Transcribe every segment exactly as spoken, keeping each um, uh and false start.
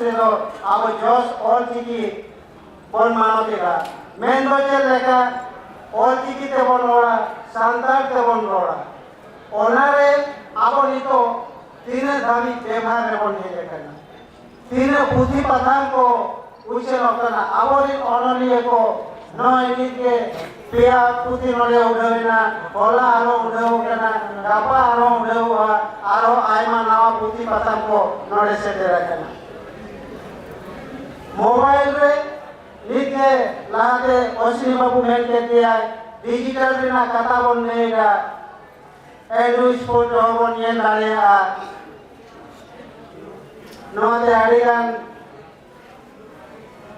ᱛᱮᱫᱚ ᱟᱵᱚ ᱡᱚᱥ ᱚᱞ ᱪᱤᱠᱤ ᱵᱚᱱ ᱢᱟᱱᱚᱛ ᱮᱫᱟ᱾ ᱢᱮᱱ ᱫᱚ ᱪᱮᱫ ᱞᱮᱠᱟ? ᱚᱞ ᱪᱤᱠᱤ ᱛᱮᱵᱚᱱ ᱨᱚᱲᱟ, ᱥᱟᱱᱛᱟᱲ ᱛᱮᱵᱚᱱ ᱨᱚᱲᱟ᱾ ᱚᱱᱟᱨᱮ ᱟᱵᱚ ᱱᱤᱛᱚᱜ ᱛᱤᱱᱟᱹᱜ ᱫᱷᱟᱹᱵᱤᱡ ᱵᱮᱵᱷᱟᱨ ᱨᱮᱵᱚᱱ ᱦᱮᱡ ᱟᱠᱟᱱᱟ, ᱛᱤᱱᱟᱹᱜ ᱯᱩᱛᱷᱤ ᱯᱟᱛᱷᱟᱢ ᱠᱚ ᱩᱪᱷᱟᱹᱱᱚᱜ ᱠᱟᱱᱟ, ᱟᱵᱚᱨᱮᱱ ᱚᱱᱚᱞᱤᱭᱟᱹ ᱠᱚ ᱱᱚᱜᱼᱚᱭ ᱱᱤᱛ ᱜᱮ ᱯᱮᱭᱟ ᱯᱩᱛᱷᱤ ᱱᱚᱰᱮ ᱩᱰᱷᱟᱹᱣ ᱮᱱᱟ, ᱦᱚᱞᱟ ᱟᱨᱦᱚᱸ ᱩᱰᱷᱟᱹᱣ ᱟᱠᱟᱱᱟ, ᱜᱟᱯᱟ ᱟᱨᱦᱚᱸ ᱩᱰᱷᱟᱹᱣᱚᱜᱼᱟ, ᱟᱨᱦᱚᱸ ᱟᱭᱢᱟ ᱱᱟᱣᱟ ᱯᱩᱛᱷᱤ ᱯᱟᱛᱷᱟᱢ ᱠᱚ ᱱᱚᱰᱮ ᱥᱮᱴᱮᱨ ᱟᱠᱟᱱᱟ᱾ ᱢᱳᱵᱟᱭᱤᱞ ᱨᱮ ᱱᱤᱛ ᱜᱮ ᱞᱟᱦᱟᱛᱮ ᱚᱥᱤᱱᱤ ᱵᱟᱹᱵᱩ ᱢᱮᱱ ᱠᱮᱫ ᱜᱮᱭᱟᱭ, ᱰᱤᱡᱤᱴᱟᱞ ᱨᱮᱱᱟᱜ ᱠᱟᱛᱷᱟ ᱵᱚᱱ ᱞᱟᱹᱭ ᱮᱫᱟ, ᱮᱱᱰᱨᱚᱭᱮᱰ ᱯᱷᱳᱱ ᱨᱮᱦᱚᱸ ᱵᱚᱱ ᱧᱮᱞ ᱫᱟᱲᱮᱭᱟᱜᱼᱟ᱾ ᱱᱚᱣᱟᱛᱮ ᱟᱹᱰᱤᱜᱟᱱ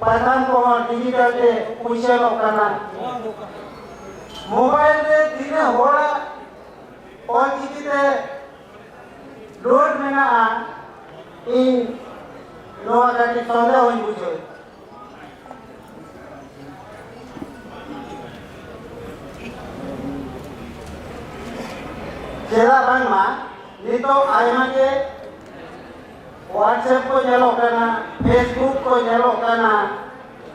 ᱯᱟᱛᱷᱟᱢ ᱠᱚᱦᱚᱸ ᱰᱤᱡᱤᱴᱟᱞ ᱛᱮ ᱩᱪᱷᱟᱹᱱᱚᱜ ᱠᱟᱱᱟ᱾ ᱢᱳᱵᱟᱭᱤᱞ ᱨᱮ ᱛᱤᱱᱟᱹᱜ ᱦᱚᱲᱟᱜ ᱚᱞᱪᱤᱠᱤ ᱛᱮ ᱞᱳᱰ ᱢᱮᱱᱟᱜᱼᱟ, ᱤᱧ ᱱᱚᱣᱟ ᱠᱟᱹᱴᱤᱡ ᱥᱚᱱᱫᱮᱦᱚᱧ ᱵᱩᱡᱷᱟᱹᱣᱮᱫᱟ᱾ ᱪᱮᱫᱟᱜ ᱵᱟᱝᱢᱟ ᱱᱤᱛᱚᱜ ᱟᱭᱢᱟ ᱜᱮ WhatsApp ᱠᱚ ᱧᱮᱞᱚᱜ ᱠᱟᱱᱟ, Facebook ᱠᱚ ᱧᱮᱞᱚᱜ ᱠᱟᱱᱟ,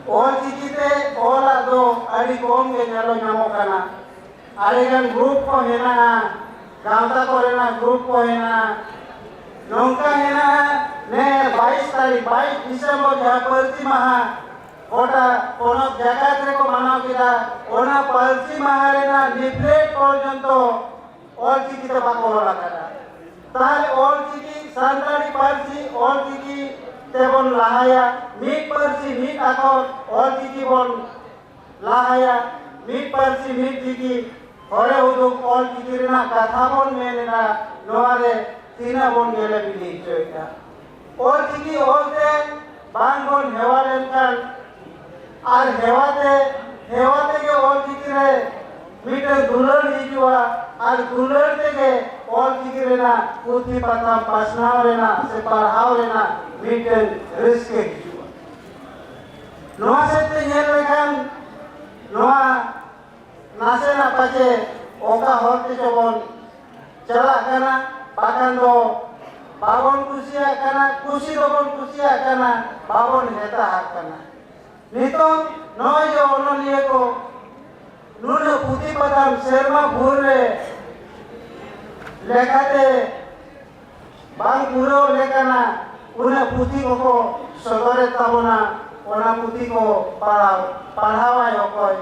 ᱚᱞ ᱪᱤᱠᱤ ᱛᱮ ᱚᱞᱟᱜ ᱫᱚ ᱟᱹᱰᱤ ᱠᱚᱢ ᱜᱮ ᱧᱮᱞᱚᱜ ᱧᱟᱢᱚᱜ ᱠᱟᱱᱟ᱾ ᱟᱹᱰᱤᱜᱟᱱ ᱜᱨᱩᱯ ᱠᱚ ᱦᱮᱱᱟᱜᱼᱟ, ᱜᱟᱶᱛᱟ ᱠᱚᱨᱮᱱᱟᱜ ᱜᱨᱩᱯ ᱠᱚ ᱦᱮᱱᱟᱜᱼᱟ᱾ ᱱᱚᱝᱠᱟ ᱦᱮᱱᱟᱜᱼᱟ, ᱱᱮ ᱵᱟᱭᱤᱥ ᱛᱟᱹᱨᱤᱠᱷ, ᱵᱟᱭᱤᱥ ᱰᱤᱥᱮᱢᱵᱚᱨ, ᱡᱟᱦᱟᱸ ᱯᱟᱹᱨᱥᱤ ᱢᱟᱦᱟ ᱜᱚᱴᱟ ᱯᱚᱱᱚᱛ ᱡᱟᱠᱟᱛ ᱨᱮᱠᱚ ᱢᱟᱱᱟᱣ ᱠᱮᱫᱟ, ᱚᱱᱟ ᱯᱟᱹᱨᱥᱤ ᱢᱟᱦᱟ ᱨᱮᱱᱟᱜ ᱞᱤᱯᱷᱞᱮᱴ ᱯᱚᱨᱡᱚᱱᱛᱚ ᱚᱞ ᱪᱤᱠᱤ ᱛᱮ ᱵᱟᱠᱚ ᱚᱞ ᱟᱠᱟᱫᱟ᱾ ᱛᱟᱦᱞᱮ ᱚᱞ ᱪᱤᱠᱤ, ᱥᱟᱱᱛᱟᱲᱤ ᱯᱟᱹᱨᱥᱤ ᱚᱞ ᱪᱤᱠᱤ ᱛᱮᱵᱚᱱ ᱞᱟᱦᱟᱭᱟ, ᱢᱤᱫ ᱯᱟᱹᱨᱥᱤ ᱢᱤᱫ ᱟᱠᱷᱚᱨ ᱚᱞ ᱪᱤᱠᱤ ᱵᱚᱱ ᱞᱟᱦᱟᱭᱟ, ᱢᱤᱫ ᱯᱟᱹᱨᱥᱤ ᱢᱤᱫ ᱪᱤᱠᱤ ᱦᱚᱨᱮ ᱩᱫᱩᱜ ᱚᱞ ᱪᱤᱠᱤ ᱨᱮᱱᱟᱜ ᱠᱟᱛᱷᱟ ᱵᱚᱱ ᱢᱮᱱ ᱮᱫᱟ, ᱱᱚᱣᱟ ᱨᱮ ᱛᱤᱱᱟᱹᱜ ᱵᱚᱱ ᱧᱮᱞᱮ ᱵᱤᱞᱤ ᱦᱚᱪᱚᱭᱮᱫᱟ? ᱚᱞ ᱪᱤᱠᱤ ᱚᱞ ᱛᱮ ᱵᱟᱝ ᱵᱚᱱ ᱦᱮᱣᱟ ᱞᱮᱱᱠᱷᱟᱱ, ᱟᱨ ᱦᱮᱣᱟ ᱛᱮ, ᱦᱮᱣᱟ ᱛᱮᱜᱮ ᱚᱞ ᱪᱤᱠᱤ ᱨᱮ ᱢᱤᱫᱴᱟᱝ ᱫᱩᱞᱟᱹᱲ ᱦᱤᱡᱩᱜᱼᱟ, ᱟᱨ ᱫᱩᱞᱟᱹᱲ ᱛᱮᱜᱮ ᱚᱞ ᱪᱤᱠᱤ ᱨᱮᱱᱟᱜ ᱯᱩᱛᱷᱤ ᱯᱟᱛᱷᱟᱢ ᱯᱟᱥᱱᱟᱣ ᱨᱮᱱᱟᱜ ᱥᱮ ᱯᱟᱲᱦᱟᱣ ᱨᱮᱱᱟᱜ ᱢᱤᱫᱴᱟᱝ ᱨᱟᱹᱥᱠᱟᱹ ᱦᱤᱡᱩᱜᱼᱟ᱾ ᱱᱚᱣᱟ ᱥᱮᱫ ᱛᱮ ᱧᱮᱞ ᱞᱮᱠᱷᱟᱱ, ᱱᱚᱣᱟ ᱱᱟᱥᱮᱱᱟᱜ ᱯᱟᱪᱮ ᱚᱠᱟ ᱦᱚᱨ ᱛᱮᱪᱚ ᱵᱚᱱ ᱪᱟᱞᱟᱜ ᱠᱟᱱᱟ, ᱵᱟᱠᱷᱟᱱ ᱫᱚ ᱵᱟᱵᱚᱱ ᱠᱩᱥᱤᱭᱟᱜ ᱠᱟᱱᱟ, ᱠᱩᱥᱤ ᱫᱚᱵᱚᱱ ᱠᱩᱥᱤᱭᱟᱜ ᱠᱟᱱᱟ, ᱵᱟᱵᱚᱱ ᱦᱮᱛᱟᱦᱟᱜ ᱠᱟᱱᱟ᱾ ᱱᱤᱛᱚᱝ ᱱᱚᱜᱼᱚᱭ ᱡᱮ ᱚᱱᱚᱞᱤᱭᱟᱹ ᱠᱚ ᱱᱩᱱᱟᱹᱜ ᱯᱩᱛᱷᱤ ᱯᱟᱛᱷᱟᱢ ᱥᱮᱨᱢᱟ ᱵᱷᱳᱨ ᱨᱮ ᱞᱮᱠᱟᱛᱮ ᱵᱟᱝ ᱯᱩᱨᱟᱹᱣ ᱞᱮᱠᱟᱱᱟᱜ ᱩᱱᱟᱹᱜ ᱯᱩᱛᱷᱤ ᱠᱚᱠᱚ ᱥᱚᱫᱚᱨᱮᱫ ᱛᱟᱵᱚᱱᱟ, ᱚᱱᱟ ᱯᱩᱛᱷᱤ ᱠᱚ ᱯᱟᱲᱦᱟᱣ, ᱯᱟᱲᱦᱟᱣᱟᱭ ᱚᱠᱚᱭ?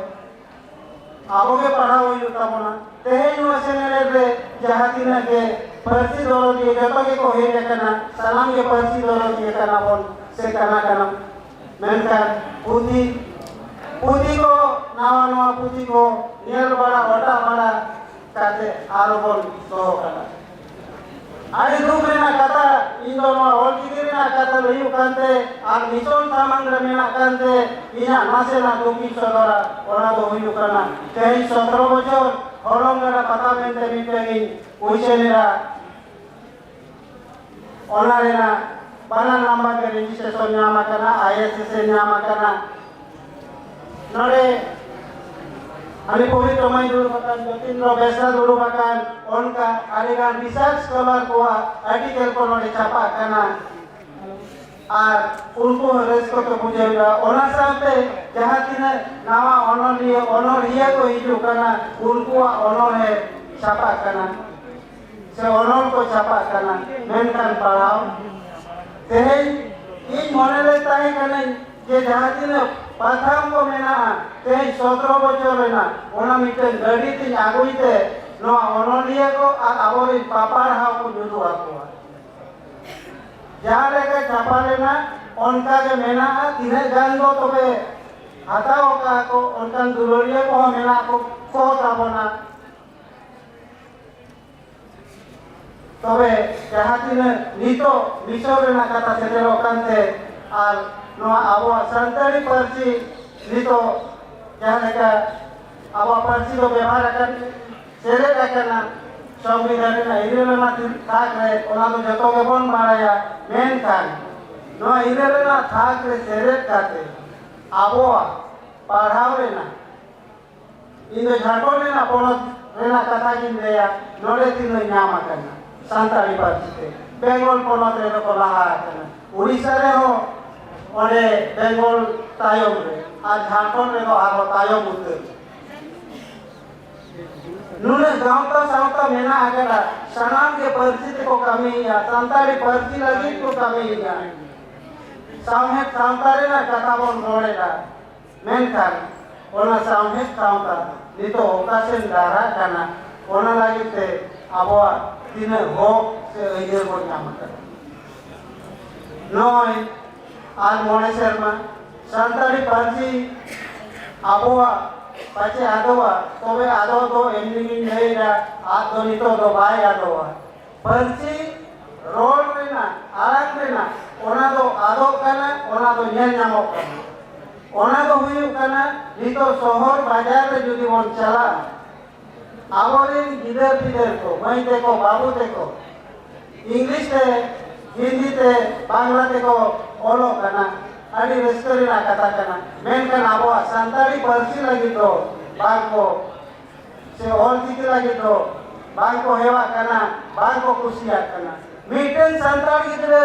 ᱟᱵᱚ ᱜᱮ ᱯᱟᱲᱦᱟᱣ ᱦᱩᱭᱩᱜ ᱛᱟᱵᱚᱱᱟ᱾ ᱛᱮᱦᱮᱧ ᱱᱚᱣᱟ ᱥᱮᱱᱮᱞᱮᱫ ᱨᱮ ᱡᱟᱦᱟᱸ ᱛᱤᱱᱟᱹᱜ ᱜᱮ ᱯᱟᱹᱨᱥᱤ ᱫᱚᱨᱚᱫᱤᱭᱟᱹ ᱡᱚᱛᱚ ᱜᱮᱠᱚ ᱦᱮᱡ ᱟᱠᱟᱱᱟ, ᱥᱟᱱᱟᱢ ᱜᱮ ᱯᱟᱹᱨᱥᱤ ᱫᱚᱨᱚᱫᱤᱭᱟᱹ ᱠᱟᱱᱟ ᱵᱚᱱ ᱥᱮ ᱠᱟᱱᱟ ᱠᱟᱱᱟ᱾ ᱢᱮᱱᱠᱷᱟᱱ ᱯᱩᱛᱷᱤ, ᱯᱩᱛᱷᱤ ᱠᱚ, ᱱᱟᱣᱟ ᱱᱟᱣᱟ ᱯᱩᱛᱷᱤ ᱠᱚ ᱧᱮᱞ ᱵᱟᱲᱟ, ᱚᱴᱟᱜ ᱵᱟᱲᱟ ᱠᱟᱛᱮ ᱟᱨᱚ ᱵᱚᱱ ᱫᱚᱦᱚ ᱠᱟᱜᱼᱟ᱾ ᱟᱹᱰᱤ ᱫᱩᱠ ᱨᱮᱱᱟᱜ ᱠᱟᱛᱷᱟ, ᱤᱧ ᱫᱚ ᱱᱚᱣᱟ ᱚᱞᱪᱤᱠᱤ ᱨᱮᱱᱟᱜ ᱠᱟᱛᱷᱟ ᱞᱟᱹᱭᱩᱜ ᱠᱟᱱᱛᱮ ᱟᱨ ᱢᱤᱥᱚᱱ ᱥᱟᱢᱟᱝ ᱨᱮ ᱢᱮᱱᱟᱜ ᱠᱟᱱᱛᱮ ᱤᱧᱟᱹᱜ ᱱᱟᱥᱮᱱᱟᱜ ᱫᱩᱠ ᱤᱧ ᱥᱚᱫᱚᱨᱟ, ᱚᱱᱟ ᱫᱚ ᱦᱩᱭᱩᱜ ᱠᱟᱱᱟ ᱛᱮᱦᱮᱧ ᱥᱚᱛᱨᱚ ᱵᱚᱪᱷᱚᱨ ᱦᱚᱞᱚᱝ ᱜᱟᱰᱟ ᱯᱟᱛᱟ ᱢᱮᱱᱛᱮ ᱢᱤᱫᱴᱟᱝ ᱤᱧ ᱩᱭᱥᱟᱹ ᱞᱮᱫᱟ᱾ ᱚᱱᱟ ᱨᱮᱱᱟᱜ ᱵᱟᱱᱟᱨ ᱱᱟᱢᱵᱟᱨ ᱜᱮ ᱨᱮᱡᱤᱥᱴᱨᱮᱥᱚᱱ ᱧᱟᱢ ᱟᱠᱟᱱᱟ, ᱟᱭ ᱮᱥ ᱮᱥ ᱮ ᱧᱟᱢ ᱟᱠᱟᱱᱟ᱾ ᱱᱚᱰᱮ ᱟᱹᱰᱤ ᱯᱚᱵᱤᱛᱨᱚ ᱢᱟᱹᱭ ᱫᱩᱲᱩᱵ ᱟᱠᱟᱱ, ᱡᱚᱛᱤᱱᱫᱨᱚ ᱵᱮᱥᱨᱟ ᱫᱩᱲᱩᱵ ᱟᱠᱟᱱ, ᱚᱱᱠᱟ ᱟᱹᱰᱤᱜᱟᱱ ᱨᱤᱥᱟᱨᱪ ᱥᱠᱚᱞᱟᱨ ᱠᱚᱣᱟᱜ ᱟᱨᱴᱤᱠᱮᱞ ᱠᱚ ᱱᱚᱰᱮ ᱪᱷᱟᱯᱟᱜ ᱠᱟᱱᱟ᱾ ᱟᱨ ᱩᱱᱠᱩ ᱦᱚᱸ ᱨᱟᱹᱥᱠᱟᱹ ᱠᱚ ᱵᱩᱡᱷᱟᱹᱣᱮᱫᱟ᱾ ᱚᱱᱟ ᱥᱟᱶᱛᱮ ᱡᱟᱦᱟᱸ ᱛᱤᱱᱟᱹᱜ ᱱᱟᱣᱟ ᱚᱱᱚᱞᱤᱭᱟᱹ, ᱚᱱᱚᱲᱦᱤᱭᱟᱹ ᱠᱚ ᱦᱤᱡᱩᱜ ᱠᱟᱱᱟ, ᱩᱱᱠᱩᱣᱟᱜ ᱚᱱᱚᱬᱦᱮ ᱪᱷᱟᱯᱟᱜ ᱠᱟᱱᱟ ᱥᱮ ᱚᱱᱚᱞ ᱠᱚ ᱪᱷᱟᱯᱟᱜ ᱠᱟᱱᱟ, ᱢᱮᱱᱠᱷᱟᱱ ᱯᱟᱲᱦᱟᱣ ᱛᱮᱦᱮᱧ ᱤᱧ ᱢᱚᱱᱮ ᱞᱮᱫ ᱛᱟᱦᱮᱸ ᱠᱟᱹᱱᱟᱹᱧ ᱡᱮ ᱡᱟᱦᱟᱸ ᱛᱤᱱᱟᱹᱜ ᱯᱟᱛᱷᱟᱢ ᱠᱚ ᱢᱮᱱᱟᱜᱼᱟ, ᱛᱮᱦᱮᱧ ᱥᱚᱛᱨᱚ ᱵᱚᱪᱷᱚᱨ ᱨᱮᱱᱟᱜ ᱚᱱᱟ ᱢᱤᱫᱴᱟᱝ ᱜᱟᱹᱰᱤ ᱛᱤᱧ ᱟᱹᱜᱩᱭ ᱛᱮ ᱱᱚᱣᱟ ᱚᱱᱚᱞᱤᱭᱟᱹ ᱠᱚ ᱟᱨ ᱟᱵᱚᱨᱮᱱ ᱯᱟᱯᱟᱲᱦᱟᱣ ᱠᱚᱧ ᱩᱫᱩᱜ ᱟᱠᱚᱣᱟ᱾ ᱡᱟᱦᱟᱸ ᱞᱮᱠᱟ ᱪᱷᱟᱯᱟ ᱞᱮᱱᱟ ᱚᱱᱠᱟ ᱜᱮ ᱢᱮᱱᱟᱜᱼᱟ, ᱛᱤᱱᱟᱹᱜ ᱜᱟᱱ ᱫᱚ ᱛᱚᱵᱮ ᱦᱟᱛᱟᱣ ᱟᱠᱟᱫ ᱠᱚ, ᱚᱱᱠᱟᱱ ᱫᱩᱞᱟᱹᱲᱤᱭᱟᱹ ᱠᱚᱦᱚᱸ ᱢᱮᱱᱟᱜ ᱠᱚ, ᱠᱚ ᱛᱟᱵᱚᱱᱟ᱾ ᱛᱚᱵᱮ ᱡᱟᱦᱟᱸ ᱛᱤᱱᱟᱹᱜ ᱱᱤᱛᱚᱜ ᱢᱤᱥᱚᱱ ᱨᱮᱱᱟᱜ ᱠᱟᱛᱷᱟ ᱥᱮᱴᱮᱨᱚᱜ ᱠᱟᱱᱛᱮ ᱟᱨ ᱱᱚᱣᱟ ᱟᱵᱚᱣᱟᱜ ᱥᱟᱱᱛᱟᱲᱤ ᱯᱟᱹᱨᱥᱤ ᱱᱤᱛᱚᱜ ᱡᱟᱦᱟᱸ ᱞᱮᱠᱟ ᱟᱵᱚᱣᱟᱜ ᱯᱟᱹᱨᱥᱤ ᱫᱚ ᱵᱮᱵᱷᱟᱨ ᱟᱠᱟᱱ, ᱥᱮᱞᱮᱫ ᱟᱠᱟᱱᱟ ᱥᱚᱝᱵᱤᱫᱷᱟᱱ ᱨᱮᱱᱟᱜ ᱤᱨᱟᱹᱞ ᱟᱱᱟᱜ ᱛᱷᱟᱠ ᱨᱮ, ᱚᱱᱟ ᱫᱚ ᱡᱚᱛᱚ ᱜᱮᱵᱚᱱ ᱵᱟᱲᱟᱭᱟ᱾ ᱢᱮᱱᱠᱷᱟᱱ ᱱᱚᱣᱟ ᱤᱨᱟᱹᱞ ᱟᱱᱟᱜ ᱛᱷᱟᱠ ᱨᱮ ᱥᱮᱞᱮᱫ ᱠᱟᱛᱮ ᱟᱵᱚᱣᱟᱜ ᱯᱟᱲᱦᱟᱣ ᱨᱮᱱᱟᱜ, ᱤᱧ ᱫᱚ ᱡᱷᱟᱲᱠᱷᱚᱸᱰ ᱨᱮᱱᱟᱜ ᱯᱚᱱᱚᱛ ᱨᱮᱱᱟᱜ ᱠᱟᱛᱷᱟ ᱜᱤᱧ ᱞᱟᱹᱭᱟ, ᱱᱚᱰᱮ ᱛᱤᱱᱟᱹᱜ ᱧᱟᱢ ᱟᱠᱟᱱᱟ ᱥᱟᱱᱛᱟᱲᱤ ᱯᱟᱹᱨᱥᱤ ᱛᱮ᱾ ᱵᱮᱝᱜᱚᱞ ᱯᱚᱱᱚᱛ ᱨᱮᱫᱚ ᱠᱚ ᱞᱟᱦᱟ ᱟᱠᱟᱱᱟ᱾ ᱩᱲᱤᱥᱥᱟ ᱨᱮᱦᱚᱸ ᱚᱸᱰᱮ ᱵᱮᱝᱜᱚᱞ ᱛᱟᱭᱚᱢ ᱨᱮ, ᱟᱨ ᱡᱷᱟᱲᱠᱷᱚᱸᱰ ᱨᱮᱫᱚ ᱟᱨᱦᱚᱸ ᱛᱟᱭᱚᱢ ᱩᱛᱟᱹᱨ᱾ ᱱᱩᱱᱟᱹᱜ ᱜᱟᱶᱛᱟ ᱥᱟᱶᱛᱟ ᱢᱮᱱᱟᱜ ᱟᱠᱟᱫᱟ, ᱥᱟᱱᱟᱢ ᱜᱮ ᱯᱟᱹᱨᱥᱤ ᱛᱮᱠᱚ ᱠᱟᱹᱢᱤᱭᱮᱫᱼᱟ, ᱥᱟᱱᱛᱟᱲᱤ ᱯᱟᱹᱨᱥᱤ ᱞᱟᱹᱜᱤᱫ ᱠᱚ ᱠᱟᱹᱢᱤᱭᱮᱫᱼᱟ᱾ ᱥᱟᱶᱦᱮᱫ ᱥᱟᱶᱛᱟ ᱨᱮᱱᱟᱜ ᱠᱟᱛᱷᱟ ᱵᱚᱱ ᱨᱚᱲ ᱮᱫᱟ, ᱢᱮᱱᱠᱷᱟᱱ ᱚᱱᱟ ᱥᱟᱶᱦᱮᱫ ᱥᱟᱶᱛᱟ ᱱᱤᱛᱚᱜ ᱚᱠᱟ ᱥᱮᱱ ᱰᱟᱦᱨᱟᱜ ᱠᱟᱱᱟ, ᱚᱱᱟ ᱞᱟᱹᱜᱤᱫ ᱛᱮ ᱟᱵᱚᱣᱟᱜ ᱛᱤᱱᱟᱹᱜ ᱦᱚᱠ ᱥᱮ ᱟᱹᱭᱫᱟᱹᱨ ᱵᱚᱱ ᱧᱟᱢ ᱟᱠᱟᱫᱟ᱾ ᱱᱚᱜᱼᱚᱭ ᱟᱨ ᱢᱚᱬᱮ ᱥᱮᱨᱢᱟ ᱥᱟᱱᱛᱟᱲᱤ ᱯᱟᱹᱨᱥᱤ ᱟᱵᱚᱣᱟᱜ ᱯᱟᱪᱮ ᱟᱫᱚᱜᱼᱟ, ᱛᱚᱵᱮ ᱟᱫᱚᱜ ᱫᱚ ᱮᱢᱱᱤ ᱜᱤᱧ ᱞᱟᱹᱭᱮᱫᱟ, ᱟᱫ ᱫᱚ ᱱᱤᱛᱚᱜ ᱫᱚ ᱵᱟᱭ ᱟᱫᱚᱜᱼᱟ᱾ ᱯᱟᱹᱨᱥᱤ ᱨᱚᱲ ᱨᱮᱱᱟᱜ, ᱟᱲᱟᱝ ᱨᱮᱱᱟᱜ, ᱚᱱᱟ ᱫᱚ ᱟᱫᱚᱜ ᱠᱟᱱᱟ, ᱚᱱᱟ ᱫᱚ ᱧᱮᱞ ᱧᱟᱢᱚᱜ ᱠᱟᱱᱟ᱾ ᱚᱱᱟ ᱫᱚ ᱦᱩᱭᱩᱜ ᱠᱟᱱᱟ, ᱱᱤᱛᱚᱜ ᱥᱚᱦᱚᱨ ᱵᱟᱡᱟᱨ ᱨᱮ ᱡᱩᱫᱤ ᱵᱚᱱ ᱪᱟᱞᱟᱜᱼᱟ, ᱟᱵᱚᱨᱮᱱ ᱜᱤᱫᱟᱹᱨ ᱯᱤᱫᱟᱹᱨ ᱠᱚ, ᱢᱟᱹᱭ ᱛᱮᱠᱚ, ᱵᱟᱹᱵᱩ ᱛᱮᱠᱚ, ᱤᱝᱞᱤᱥ ᱛᱮ, ᱦᱤᱱᱫᱤ ᱛᱮ, ᱵᱟᱝᱞᱟ ᱛᱮᱠᱚ ᱚᱞᱚᱜ ᱠᱟᱱᱟ, ᱟᱹᱰᱤ ᱨᱟᱹᱥᱠᱟᱹ ᱨᱮᱱᱟᱜ ᱠᱟᱛᱷᱟ ᱠᱟᱱᱟ᱾ ᱢᱮᱱᱠᱷᱟᱱ ᱟᱵᱚᱣᱟᱜ ᱥᱟᱱᱛᱟᱲᱤ ᱯᱟᱹᱨᱥᱤ ᱞᱟᱹᱜᱤᱫ ᱫᱚ ᱵᱟᱝ ᱠᱚ ᱥᱮ ᱚᱞ ᱪᱤᱠᱤ ᱞᱟᱹᱜᱤᱫ ᱫᱚ ᱵᱟᱝ ᱠᱚ ᱦᱮᱣᱟᱜ ᱠᱟᱱᱟ, ᱵᱟᱝ ᱠᱚ ᱠᱩᱥᱤᱭᱟᱜ ᱠᱟᱱᱟ᱾ ᱢᱤᱫᱴᱮᱱ ᱥᱟᱱᱛᱟᱲ ᱜᱤᱫᱽᱨᱟᱹ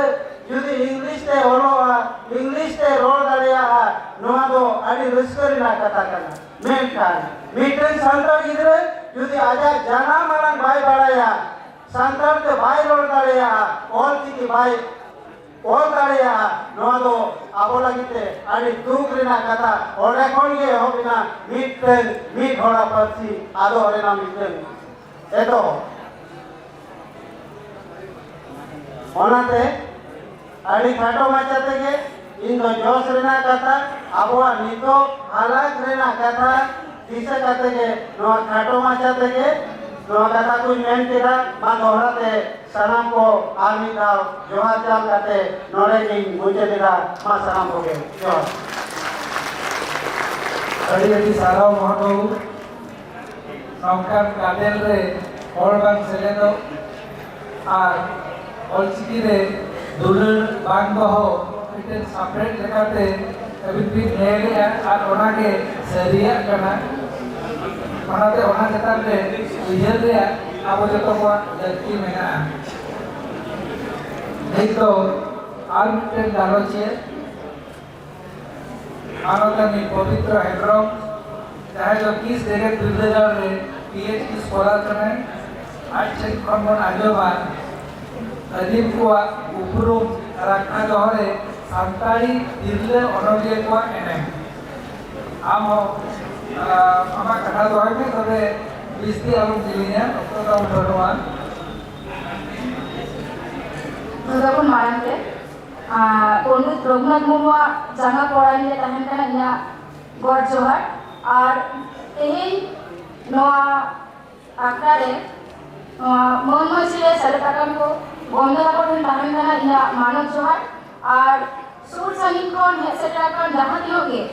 ᱡᱩᱫᱤ ᱤᱝᱞᱤᱥ ᱛᱮ ᱚᱞᱚᱜᱼᱟ, ᱤᱝᱞᱤᱥ ᱛᱮ ᱨᱚᱲ ᱫᱟᱲᱮᱭᱟᱜᱼᱟ, ᱱᱚᱣᱟ ᱫᱚ ᱟᱹᱰᱤ ᱨᱟᱹᱥᱠᱟᱹ ᱨᱮᱱᱟᱜ ᱠᱟᱛᱷᱟ ᱠᱟᱱᱟ᱾ ᱢᱮᱱᱠᱷᱟᱱ ᱢᱤᱫᱴᱮᱱ ᱥᱟᱱᱛᱟᱲ ᱜᱤᱫᱽᱨᱟᱹ ᱡᱩᱫᱤ ᱟᱡᱟᱜ ᱡᱟᱱᱟᱢ ᱟᱲᱟᱝ ᱵᱟᱭ ᱵᱟᱲᱟᱭᱟ, ᱥᱟᱱᱛᱟᱲ ᱛᱮ ᱵᱟᱭ ᱨᱚᱲ ᱫᱟᱲᱮᱭᱟᱜᱼᱟ, ᱚᱞ ᱪᱤᱠᱤ ᱵᱟᱭ ᱚᱞ ᱫᱟᱲᱮᱭᱟᱜᱼᱟ, ᱱᱚᱣᱟ ᱫᱚ ᱟᱵᱚ ᱞᱟᱹᱜᱤᱫ ᱛᱮ ᱟᱹᱰᱤ ᱫᱩᱠ ᱨᱮᱱᱟᱜ ᱠᱟᱛᱷᱟ᱾ ᱚᱸᱰᱮ ᱠᱷᱚᱱ ᱜᱮ ᱮᱦᱚᱵ ᱮᱱᱟ ᱢᱤᱫᱴᱟᱹᱝ ᱢᱤᱫ ᱦᱚᱲᱟᱜ ᱯᱟᱹᱨᱥᱤ ᱟᱫᱚᱜ ᱨᱮᱱᱟᱜ ᱢᱤᱫᱴᱟᱹᱝ ᱮᱛᱚᱦᱚᱵ᱾ ᱚᱱᱟᱛᱮ ᱟᱹᱰᱤ ᱠᱷᱟᱴᱚ ᱢᱟᱪᱷᱟ ᱛᱮᱜᱮ ᱤᱧ ᱫᱚ ᱡᱚᱥ ᱨᱮᱱᱟᱜ ᱠᱟᱛᱷᱟ, ᱟᱵᱚᱣᱟᱜ ᱱᱤᱛᱚᱜ ᱦᱟᱞᱟᱛ ᱨᱮᱱᱟᱜ ᱠᱟᱛᱷᱟ ᱫᱤᱥᱟᱹ ᱠᱟᱛᱮ ᱜᱮ ᱱᱚᱣᱟ ᱠᱷᱟᱴᱚ ᱢᱟᱪᱷᱟ ᱛᱮᱜᱮ ᱱᱚᱣᱟ ᱠᱟᱛᱷᱟ ᱠᱚᱧ ᱢᱮᱱ ᱠᱮᱫᱟ᱾ ᱢᱟ ᱫᱚᱦᱲᱟ ᱛᱮ ᱥᱟᱱᱟᱢ ᱠᱚ ᱟᱨ ᱢᱤᱫ ᱫᱷᱟᱣ ᱡᱚᱦᱟᱨ ᱪᱟᱞ ᱠᱟᱛᱮ ᱱᱚᱰᱮ ᱜᱤᱧ ᱢᱩᱪᱟᱹᱫ ᱮᱫᱟ᱾ ᱢᱟ ᱥᱟᱱᱟᱢ ᱠᱚᱜᱮ ᱡᱚᱦᱟᱨ᱾ ᱟᱹᱰᱤ ᱟᱹᱰᱤ ᱥᱟᱨᱦᱟᱣ ᱢᱚᱦᱚᱱ ᱵᱟᱹᱵᱩ᱾ ᱱᱚᱝᱠᱟᱱ ᱜᱟᱫᱮᱞ ᱨᱮ ᱦᱚᱲ ᱵᱟᱝ ᱥᱮᱞᱮᱫᱚᱜ ᱟᱨ ᱚᱞᱪᱤᱠᱤ ᱨᱮ ᱫᱩᱞᱟᱹᱲ ᱵᱟᱝ ᱫᱚᱦᱚ ᱢᱤᱫᱴᱮᱱ ᱥᱟᱯᱲᱮᱫ ᱞᱮᱠᱟᱛᱮ ᱟᱹᱵᱤᱱ ᱵᱤᱱ ᱧᱮᱞᱮᱜᱼᱟ ᱟᱨ ᱚᱱᱟᱜᱮ ᱥᱟᱹᱨᱤᱭᱟᱜ ᱠᱟᱱᱟ᱾ ᱚᱱᱟᱛᱮ ᱚᱱᱟ ᱪᱮᱛᱟᱱ ᱨᱮ ᱩᱭᱦᱟᱹᱨ ᱨᱮᱭᱟᱜ ᱟᱵᱚ ᱡᱚᱛᱚ ᱠᱚᱣᱟᱜ ᱞᱟᱹᱠᱛᱤ ᱢᱮᱱᱟᱜᱼᱟ᱾ ᱱᱤᱛ ᱫᱚ ᱟᱨ ᱢᱤᱫᱴᱮᱱ ᱜᱟᱞᱚᱪᱤᱭᱟᱹ ᱢᱟᱱᱚᱛᱟᱱᱤ ᱯᱚᱵᱤᱛᱨᱚ ᱦᱮᱢᱵᱨᱚᱢ, ᱡᱟᱦᱟᱸᱭ ᱫᱚ ᱠᱤᱥ ᱡᱮᱜᱮᱛ ᱵᱤᱨᱫᱟᱹᱜᱟᱲ ᱨᱮ ᱯᱤ ᱮᱭᱤᱪ ᱰᱤ ᱥᱠᱚᱞᱟᱨ ᱠᱟᱱᱟᱭ᱾ ᱟᱡ ᱴᱷᱮᱱ ᱠᱷᱚᱱ ᱵᱚᱱ ᱟᱸᱡᱚᱢᱟ ᱟᱹᱫᱤᱢ ᱠᱚᱣᱟᱜ ᱩᱯᱨᱩᱢ ᱨᱟᱠᱷᱟ ᱫᱚᱦᱚ ᱨᱮ ᱥᱟᱱᱛᱟᱲᱤ ᱛᱤᱨᱞᱟᱹ ᱚᱱᱚᱞᱤᱭᱟᱹ ᱠᱚᱣᱟᱜ ᱮᱱᱮᱢ᱾ ᱟᱢ ᱦᱚᱸ, ᱟᱢᱟᱜ ᱠᱟᱛᱷᱟ ᱫᱚᱦᱚᱭ ᱢᱮ, ᱛᱚᱵᱮ ᱵᱤᱥᱛᱤ ᱟᱞᱚᱢ ᱡᱤᱞᱤᱧᱟ, ᱚᱠᱛᱚ ᱛᱟᱵᱚᱱ ᱵᱟᱹᱱᱩᱜᱼᱟ᱾ ᱡᱚᱛᱚ ᱠᱷᱚᱱ ᱢᱟᱲᱟᱝ ᱛᱮ, ᱟᱨ ᱯᱚᱱᱰᱤᱛ ᱨᱚᱜᱷᱩᱱᱟᱛᱷ ᱢᱩᱨᱢᱩᱣᱟᱜ ᱡᱟᱸᱜᱟ ᱯᱚᱲᱟ ᱨᱮ ᱛᱟᱦᱮᱱ ᱠᱟᱱᱟ ᱤᱧᱟᱹᱜ ᱜᱚᱰ ᱡᱚᱦᱟᱨ᱾ ᱟᱨ ᱛᱮᱦᱮᱧ ᱱᱚᱣᱟ ᱟᱠᱷᱲᱟ ᱨᱮ ᱱᱚᱣᱟ ᱢᱟᱹᱱ ᱢᱟᱹᱡᱷᱤ ᱨᱮ ᱥᱮᱞᱮᱫ ᱟᱠᱟᱱ ᱠᱚ ᱜᱚᱢᱠᱮ ᱛᱟᱠᱚ ᱴᱷᱮᱱ ᱛᱟᱦᱮᱱ ᱠᱟᱱᱟ ᱤᱧᱟᱹᱜ ᱢᱟᱱᱚᱛ ᱡᱚᱦᱟᱨ᱾ ᱟᱨ ᱥᱩᱨ ᱥᱟᱺᱜᱤᱧ ᱠᱷᱚᱱ ᱦᱮᱡ ᱥᱮᱴᱮᱨ ᱟᱠᱟᱱ ᱡᱟᱦᱟᱸ ᱛᱤᱱᱟᱹᱜ ᱜᱮ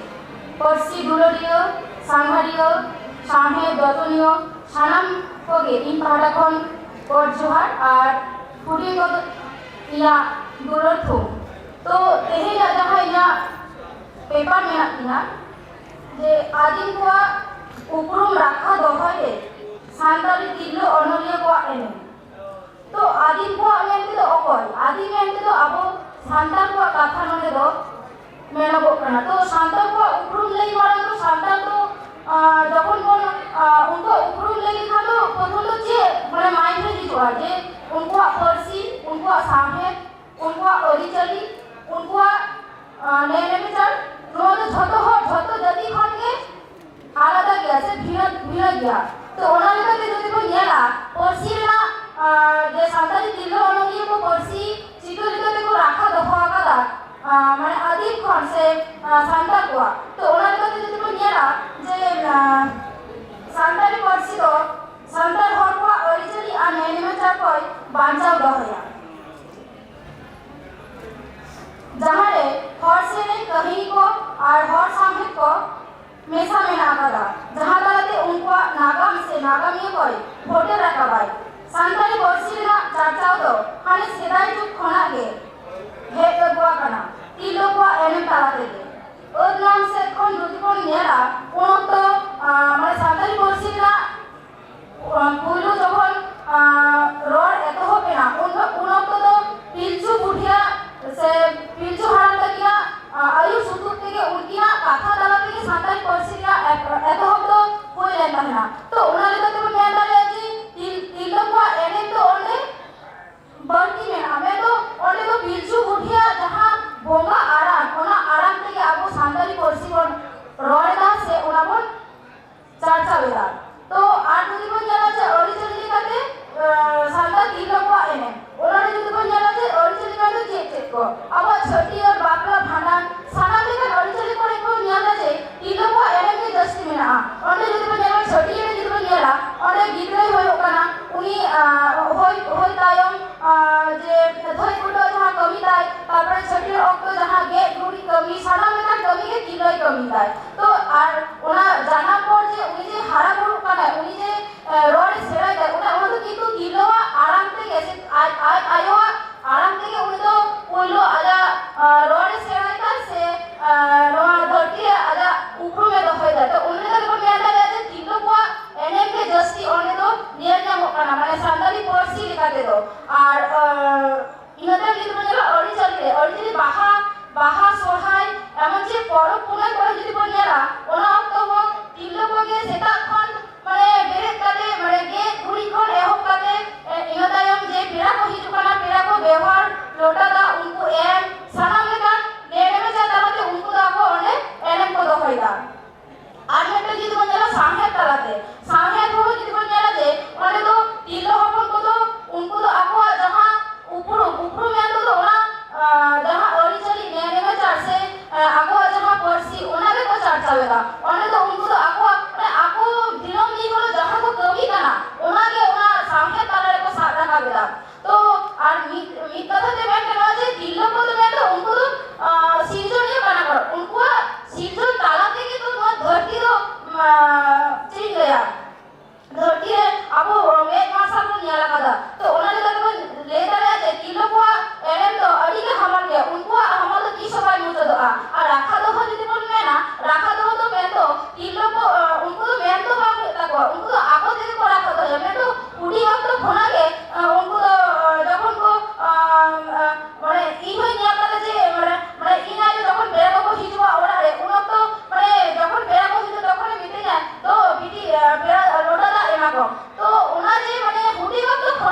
ᱯᱟᱹᱨᱥᱤ ᱫᱩᱞᱟᱹᱲᱤᱭᱟᱹ, ᱥᱟᱸᱜᱷᱟᱨᱤᱭᱟᱹ, ᱥᱟᱶᱦᱮᱫ ᱡᱚᱛᱚᱱᱤᱭᱟᱹ, ᱥᱟᱱᱟᱢ ᱠᱚᱜᱮ ᱤᱧ ᱯᱟᱦᱴᱟ ᱠᱷᱚᱱ ᱜᱚᱰ ᱡᱚᱦᱟᱨ ᱟᱨ ᱦᱩᱰᱤᱧ ᱠᱚᱫᱚ ᱤᱧᱟᱹᱜ ᱫᱩᱞᱟᱹᱲ ᱛᱷᱩᱢ᱾ ᱛᱚ, ᱛᱮᱦᱮᱧᱟᱜ ᱡᱟᱦᱟᱸ ᱤᱧᱟᱹᱜ ᱯᱮᱯᱟᱨ ᱢᱮᱱᱟᱜ ᱛᱤᱧᱟᱹ, ᱡᱮ ᱟᱹᱫᱤᱢ ᱠᱚᱣᱟᱜ ᱩᱯᱨᱩᱢ ᱨᱟᱠᱷᱟ ᱫᱚᱦᱚᱭ ᱨᱮ ᱥᱟᱱᱛᱟᱲᱤ ᱛᱤᱨᱞᱟᱹ ᱚᱱᱚᱞᱤᱭᱟᱹ ᱠᱚᱣᱟᱜ ᱮᱱᱮᱢ᱾ ᱛᱚ, ᱟᱹᱫᱤᱢ ᱠᱚᱣᱟᱜ ᱢᱮᱱᱛᱮ ᱫᱚ ᱚᱠᱚᱭ? ᱟᱹᱫᱤᱢ ᱢᱮᱱᱛᱮ ᱫᱚ ᱟᱵᱚ ᱥᱟᱱᱛᱟᱲ ᱠᱚᱣᱟᱜ ᱠᱟᱛᱷᱟ ᱱᱚᱰᱮ ᱫᱚ ᱢᱮᱱᱚᱜᱚᱜ ᱠᱟᱱᱟ᱾ ᱛᱚ, ᱥᱟᱱᱛᱟᱲ ᱠᱚᱣᱟᱜ ᱩᱯᱨᱩᱢ ᱞᱟᱹᱭ ᱢᱟᱲᱟᱝ ᱫᱚ ᱥᱟᱱᱛᱟᱲ ᱫᱚ, ᱟᱸ, ᱡᱚᱠᱷᱚᱱ ᱵᱚᱱ, ᱟᱸ, ᱩᱱᱠᱩᱣᱟᱜ ᱩᱯᱨᱩᱢ ᱞᱟᱹᱭ ᱞᱮᱠᱷᱟᱱ ᱫᱚ ᱯᱨᱚᱛᱷᱚᱢ ᱫᱚ ᱪᱮᱫ ᱢᱟᱱᱮ mind ᱨᱮ ᱦᱤᱡᱩᱜᱼᱟ? ᱡᱮ ᱩᱱᱠᱩᱣᱟᱜ ᱯᱟᱹᱨᱥᱤ, ᱩᱱᱠᱩᱣᱟᱜ ᱥᱟᱶᱦᱮᱫ, ᱩᱱᱠᱩᱣᱟᱜ ᱟᱹᱨᱤᱪᱟᱹᱞᱤ, ᱩᱱᱠᱩᱣᱟᱜ, ᱟᱸ, ᱱᱮ ᱱᱮᱢᱮᱪᱟᱨ, ᱱᱚᱣᱟ ᱫᱚ ᱡᱷᱚᱛᱚ ᱦᱚᱲ, ᱡᱷᱚᱛᱚ ᱡᱟᱹᱛᱤ ᱠᱷᱚᱱ ᱜᱮ ᱟᱞᱟᱫᱟ ᱜᱮᱭᱟ ᱥᱮ ᱵᱷᱤᱱᱟᱹ, ᱵᱷᱤᱱᱟᱹ ᱜᱮᱭᱟ᱾ ᱛᱚ, ᱚᱱᱟ ᱞᱮᱠᱟᱛᱮ ᱡᱩᱫᱤ ᱵᱚᱱ ᱧᱮᱞᱟ, ᱯᱟᱹᱨᱥᱤ ᱨᱮᱱᱟᱜ, ᱟᱸ, ᱡᱮ ᱥᱟᱱᱛᱟᱲᱤ ᱛᱤᱨᱞᱟᱹ ᱚᱱᱚᱞᱤᱭᱟᱹ ᱠᱚ ᱯᱟᱹᱨᱥᱤ ᱪᱤᱠᱟᱹ ᱞᱮᱠᱟ ᱛᱮᱠᱚ ᱨᱟᱠᱷᱟ ᱫᱚᱦᱚ ᱟᱠᱟᱫᱟ, ᱟᱸ, ᱢᱟᱱᱮ ᱟᱹᱫᱤᱢ ᱠᱷᱚᱱ ᱥᱮ, ᱟᱸ, ᱥᱟᱱᱛᱟᱲ ᱠᱚᱣᱟᱜ᱾ ᱛᱚ, ᱚᱱᱟ ᱞᱮᱠᱟᱛᱮ ᱡᱩᱫᱤ ᱵᱚᱱ ᱧᱮᱞᱟ ᱡᱮ, ᱟᱸ, ᱥᱟᱱᱛᱟᱲᱤ ᱯᱟᱹᱨᱥᱤ ᱫᱚ ᱥᱟᱱᱛᱟᱲ ᱦᱚᱲ ᱠᱚᱣᱟᱜ ᱟᱹᱨᱤᱪᱟᱹᱞᱤ ᱟᱨ ᱱᱮ ᱱᱮᱢᱟᱪᱟᱨ ᱠᱚᱭ ᱵᱟᱧᱪᱟᱣ ᱫᱚᱦᱚᱭᱟ᱾ ᱡᱟᱦᱟᱸ ᱨᱮ ᱦᱚᱲ ᱥᱮᱨᱮᱧ, ᱠᱟᱹᱦᱱᱤ ᱠᱚ ᱟᱨ ᱦᱚᱲ ᱥᱟᱶᱦᱮᱫ ᱠᱚ ᱢᱮᱥᱟ ᱢᱮᱱᱟᱜ ᱟᱠᱟᱫᱟ, ᱡᱟᱦᱟᱸ ᱛᱟᱞᱟᱛᱮ ᱩᱱᱠᱩᱣᱟᱜ ᱱᱟᱜᱟᱢ ᱥᱮ ᱱᱟᱜᱟᱢᱤᱭᱟᱹ ᱠᱚᱭ ᱯᱷᱳᱴᱮᱞ ᱨᱟᱠᱟᱵᱟᱭ᱾ ᱥᱟᱱᱛᱟᱲᱤ ᱯᱟᱹᱨᱥᱤ ᱨᱮᱱᱟᱜ ᱪᱟᱨᱪᱟᱣ ᱫᱚ ᱦᱟᱱᱮ ᱥᱮᱫᱟᱭ ᱡᱩᱜᱽ ᱠᱷᱚᱱᱟᱜ ᱜᱮ ᱦᱮᱡ ᱟᱹᱜᱩ ᱟᱠᱟᱱᱟ, ᱛᱤᱨᱞᱟᱹ ᱠᱚᱣᱟᱜ ᱮᱱᱮᱢ ᱛᱟᱞᱟ ᱛᱮᱜᱮ᱾ ᱟᱹᱫ ᱱᱟᱝ ᱥᱮᱫ ᱠᱷᱚᱱ ᱡᱩᱫᱤ ᱵᱚᱱ ᱧᱮᱞᱟ, ᱩᱱ ᱚᱠᱛᱚ, ᱟᱸ, ᱢᱟᱱᱮ ᱥᱟᱱᱛᱟᱲᱤ ᱯᱟᱹᱨᱥᱤ ᱨᱮᱱᱟᱜ, ᱟᱸ, ᱯᱩᱭᱞᱩ ᱡᱚᱠᱷᱚᱱ, ᱟᱸ, ᱨᱚᱲ ᱮᱛᱚᱦᱚᱵ ᱮᱱᱟ, ᱩᱱ, ᱩᱱ ᱚᱠᱛᱚ ᱫᱚ ᱯᱤᱞᱪᱩ ᱵᱟᱯᱞᱟ ᱵᱷᱟᱸᱰᱟᱱ ᱥᱟᱱᱟᱢ ᱞᱮᱠᱟᱱ ᱟᱹᱨᱤᱪᱟᱹᱞᱤ ᱠᱚᱨᱮ ᱠᱚ ᱧᱮᱞ ᱮᱫᱟ ᱡᱮ ᱛᱤᱨᱞᱟᱹ ᱠᱚᱣᱟᱜ ᱮᱱᱮᱢ ᱜᱮ ᱡᱟᱹᱥᱛᱤ ᱢᱮᱱᱟᱜᱼᱟ᱾ ᱚᱸᱰᱮ ᱡᱩᱫᱤ ᱵᱚᱱ ᱧᱮᱞᱟ, ᱪᱷᱟᱹᱴᱭᱟᱹᱨ ᱨᱮ ᱡᱩᱫᱤ ᱵᱚᱱ ᱧᱮᱞᱟ, ᱚᱸᱰᱮ ᱜᱤᱫᱽᱨᱟᱹᱭ ᱦᱩᱭᱩᱜ ᱠᱟᱱᱟ, ᱩᱱᱤ ᱦᱩᱭ ᱦᱩᱭ ᱛᱟᱭᱚᱢ ᱡᱮ ᱫᱷᱟᱹᱭ ᱠᱩᱴᱟᱹ ᱡᱟᱦᱟᱸ ᱠᱟᱹᱢᱤ ᱛᱟᱭ, ᱛᱟᱨᱯᱚᱨᱮ ᱪᱷᱟᱹᱴᱭᱟᱹᱨ ᱚᱠᱛᱚ ᱡᱟᱦᱟᱸ ᱜᱮᱡ ᱜᱩᱨᱤᱡ ᱠᱟᱹᱢᱤ, ᱥᱟᱱᱟᱢ ᱞᱮᱠᱟᱱ ᱠᱟᱹᱢᱤ ᱜᱮ ᱛᱤᱨᱞᱟᱹᱭ ᱠᱟᱹᱢᱤ ᱛᱟᱭ᱾ ᱛᱚ ᱟᱨ ᱚᱱᱟ ᱡᱟᱱᱟᱢ ᱯᱚᱨ ᱡᱮ ᱩᱱᱤ ᱡᱮ ᱦᱟᱨᱟ ᱵᱩᱨᱩᱜ ᱠᱟᱱᱟᱭ, ᱩᱱᱤ ᱡᱮ ᱨᱚᱲ ᱮ ᱥᱮᱬᱟᱭ ᱛᱟᱭ, ᱚᱱᱟ ᱚᱱᱟ ᱫᱚ ᱠᱤᱱᱛᱩ ᱛᱤᱨᱞᱟᱹᱣᱟᱜ ᱟᱲᱟᱝ ᱛᱮᱜᱮ ᱥᱮ ᱟᱡ ᱟᱡ ᱟᱭᱳᱣᱟᱜ ᱟᱲᱟᱝ ᱛᱮᱜᱮ ᱩᱱᱤ ᱫᱚ ᱯᱳᱭᱞᱳ ᱟᱡᱟᱜ ᱨᱚᱲ ᱮ ᱥᱮᱬᱟᱭ ᱛᱟᱭ ᱥᱮ ᱱᱚᱣᱟ ᱫᱷᱟᱹᱨᱛᱤ ᱨᱮ ᱟᱡᱟᱜ ᱩᱯᱨᱩᱢ ᱮ ᱫᱚᱦᱚᱭ ᱛᱟᱭ᱾ ᱛᱚ ᱚᱱᱟ ᱞᱮᱠᱟ ᱛᱮᱵᱚᱱ ᱢᱮᱱ ᱫᱟᱲᱮᱭᱟᱜᱼᱟ ᱡᱮ ᱛᱤᱨᱞᱟᱹ ᱠᱚᱣᱟᱜ ᱮᱱᱮᱢ ᱜᱮ ᱡᱟᱹᱥᱛᱤ ᱚᱸᱰᱮ ᱫᱚ ᱧᱮᱞ ᱧᱟᱢᱚᱜ ᱠᱟᱱᱟ, ᱢᱟᱱᱮ ᱥᱟᱱᱛᱟᱲᱤ ᱯᱟᱹᱨᱥᱤ ᱞᱮᱠᱟ ᱛᱮᱫᱚ᱾ ᱟᱨ ᱤᱱᱟᱹ ᱛᱟᱭᱚᱢ ᱡᱩᱫᱤ ᱵᱚᱱ ᱧᱮᱞᱟ ᱟᱹᱨᱤᱪᱟᱹᱞᱤ ᱨᱮ, ᱟᱹᱨᱤᱪᱟᱹᱞᱤ ᱵᱟᱦᱟ, ᱵᱟᱦᱟ, ᱥᱚᱨᱦᱟᱭ, ᱮᱢᱚᱱ ᱪᱮᱫ ᱯᱚᱨᱚᱵᱽ ᱯᱩᱱᱟᱹᱭ ᱠᱚᱨᱮ ᱡᱩᱫᱤ ᱵᱚᱱ ᱧᱮᱞᱟ, ᱚᱱᱟ ᱚᱠᱛᱚ ᱦᱚᱸ ᱛᱤᱨᱞᱟᱹ ᱠᱚᱜᱮ ᱥᱮᱛᱟᱜ ᱠᱷᱚᱱ ᱢᱟᱱᱮ ᱵᱮᱨᱮᱫ ᱠᱟᱛᱮ, ᱢᱟᱱᱮ ᱜᱮᱡ ᱜᱩᱨᱤᱡ ᱠᱷᱚᱱ ᱮᱦᱚᱵ ᱠᱟᱛᱮ, ᱤᱱᱟᱹ ᱛᱟᱭᱚᱢ ᱡᱮ ᱯᱮᱲᱟ ᱠᱚ ᱦᱤᱡᱩᱜ ᱠᱟᱱᱟ, ᱯᱮᱲᱟ ᱠᱚ ᱵᱮᱣᱦᱟᱨ, ᱞᱚᱴᱟ ᱫᱟᱜ ᱩᱱᱠᱩ ᱮᱢ, ᱥᱟᱱᱟᱢ ᱞᱮᱠᱟᱱ ᱱᱮᱢᱟᱪᱟᱨ ᱛᱟᱞᱟᱛᱮ ᱩᱱᱠᱩ ᱫᱚ ᱟᱠᱚ ᱚᱸᱰᱮ ᱮᱱᱮᱢ ᱠᱚ ᱫᱚᱦᱚᱭᱮᱫᱟ᱾ ᱟᱨ ᱢᱤᱫᱴᱮᱱ ᱡᱩᱫᱤ ᱵᱚᱱ ᱧᱮᱞᱟ ᱥᱟᱶᱦᱮᱫ ᱛᱟᱞᱟᱛᱮ, ᱥᱟᱶᱦᱮᱫ ᱦᱚᱸ ᱡᱩᱫᱤ ᱵᱚᱱ ᱧᱮᱞᱟ ᱡᱮ ᱚᱸᱰᱮ ᱫᱚ ᱛᱤᱨᱞᱟᱹ ᱦᱚᱯᱚᱱ ᱠᱚᱫᱚ ᱩᱱᱠᱩ ᱫᱚ ᱟᱠᱚᱣᱟᱜ ᱡᱟᱦᱟᱸ ᱩᱯᱨᱩᱢ, ᱩᱯᱨᱩᱢ ᱢᱮᱱ ᱫᱚ ᱚᱱᱟ ᱡᱟᱦᱟᱸ ᱟᱹᱨᱤᱪᱟᱹᱞᱤ ᱱᱮᱢᱟᱪᱟᱨ ᱥᱮ ᱟᱠᱚᱣᱟᱜ ᱡᱟᱦᱟᱸ ᱯᱟᱹᱨᱥᱤ, ᱚᱱᱟ ᱜᱮᱠᱚ ᱪᱟᱨᱪᱟᱣ ᱮᱫᱟ᱾ ᱚᱸᱰᱮ ᱫᱚ ᱩᱱᱠᱩ ᱫᱚ ᱟᱠᱚᱣᱟᱜ ᱢᱟᱱᱮ ᱟᱠᱚ ᱫᱤᱱᱟᱹᱢ ᱫᱤᱱ ᱦᱤᱞᱳᱜ ᱡᱟᱦᱟᱸ ᱠᱚ ᱠᱟᱹᱢᱤ ᱠᱟᱱᱟ, ᱚᱱᱟ ᱜᱮ ᱚᱱᱟ ᱥᱟᱶᱦᱮᱫ ᱛᱟᱞᱟ ᱨᱮᱠᱚ ᱥᱟᱵ ᱨᱟᱠᱟᱵ ᱮᱫᱟ᱾ ᱛᱚ ᱟᱨ ᱢᱤᱫ ᱢᱤᱫ ᱠᱟᱛᱷᱟ ᱛᱮ ᱢᱮᱱ ᱜᱟᱱᱚᱜᱼᱟ ᱡᱮ ᱛᱤᱨᱞᱟᱹ ᱠᱚᱫᱚ ᱢᱮᱱ ᱫᱚ ᱩᱱᱠᱩ ᱫᱚ ᱥᱤᱨᱡᱚᱱᱤᱭᱟᱹ ᱠᱟᱱᱟ ᱠᱚ᱾ ᱩᱱᱠᱩᱣᱟᱜ ᱥᱤᱨᱡᱚᱱ ᱛᱟᱞᱟ ᱛᱮᱜᱮ ᱛᱚ ᱱᱚᱣᱟ ᱫᱷᱟᱹᱨᱛᱤ ᱫᱚ ᱪᱮᱫ ᱤᱧ ᱞᱟᱹᱭᱟ, ᱫᱷᱟᱹᱨᱛᱤ ᱨᱮ ᱟᱵᱚ ᱢᱮᱫ ᱢᱟᱨᱥᱟᱞ ᱵᱚᱱ ᱧᱮᱞ ᱟᱠᱟᱫᱟ᱾ ᱛᱚ ᱚᱱᱟ ᱞᱮᱠᱟ ᱛᱮᱵᱚᱱ ᱞᱟᱹᱭ ᱫᱟᱲᱮᱭᱟᱜᱼᱟ ᱡᱮ ᱛᱤᱨᱞᱟᱹ ᱠᱚᱣᱟᱜ ᱮᱱᱮᱢ ᱫᱚ ᱟᱹᱰᱤ ᱜᱮ ᱦᱟᱢᱟᱞ ᱜᱮᱭᱟ, ᱩᱱᱠᱩᱣᱟᱜ ᱦᱟᱢᱟᱞ ᱫᱚ ᱛᱤᱥ ᱦᱚᱸ ᱵᱟᱭ ᱢᱩᱪᱟᱹᱫᱚᱜᱼᱟ᱾ ᱟᱨ ᱨᱟᱠᱷᱟ ᱫᱚᱦᱚ ᱡᱩᱫᱤ ᱵᱚᱱ ᱢᱮᱱᱟ, ᱨᱟᱠᱷᱟ ᱫᱚᱦᱚ ᱫᱚ ᱢᱮᱱ ᱫᱚ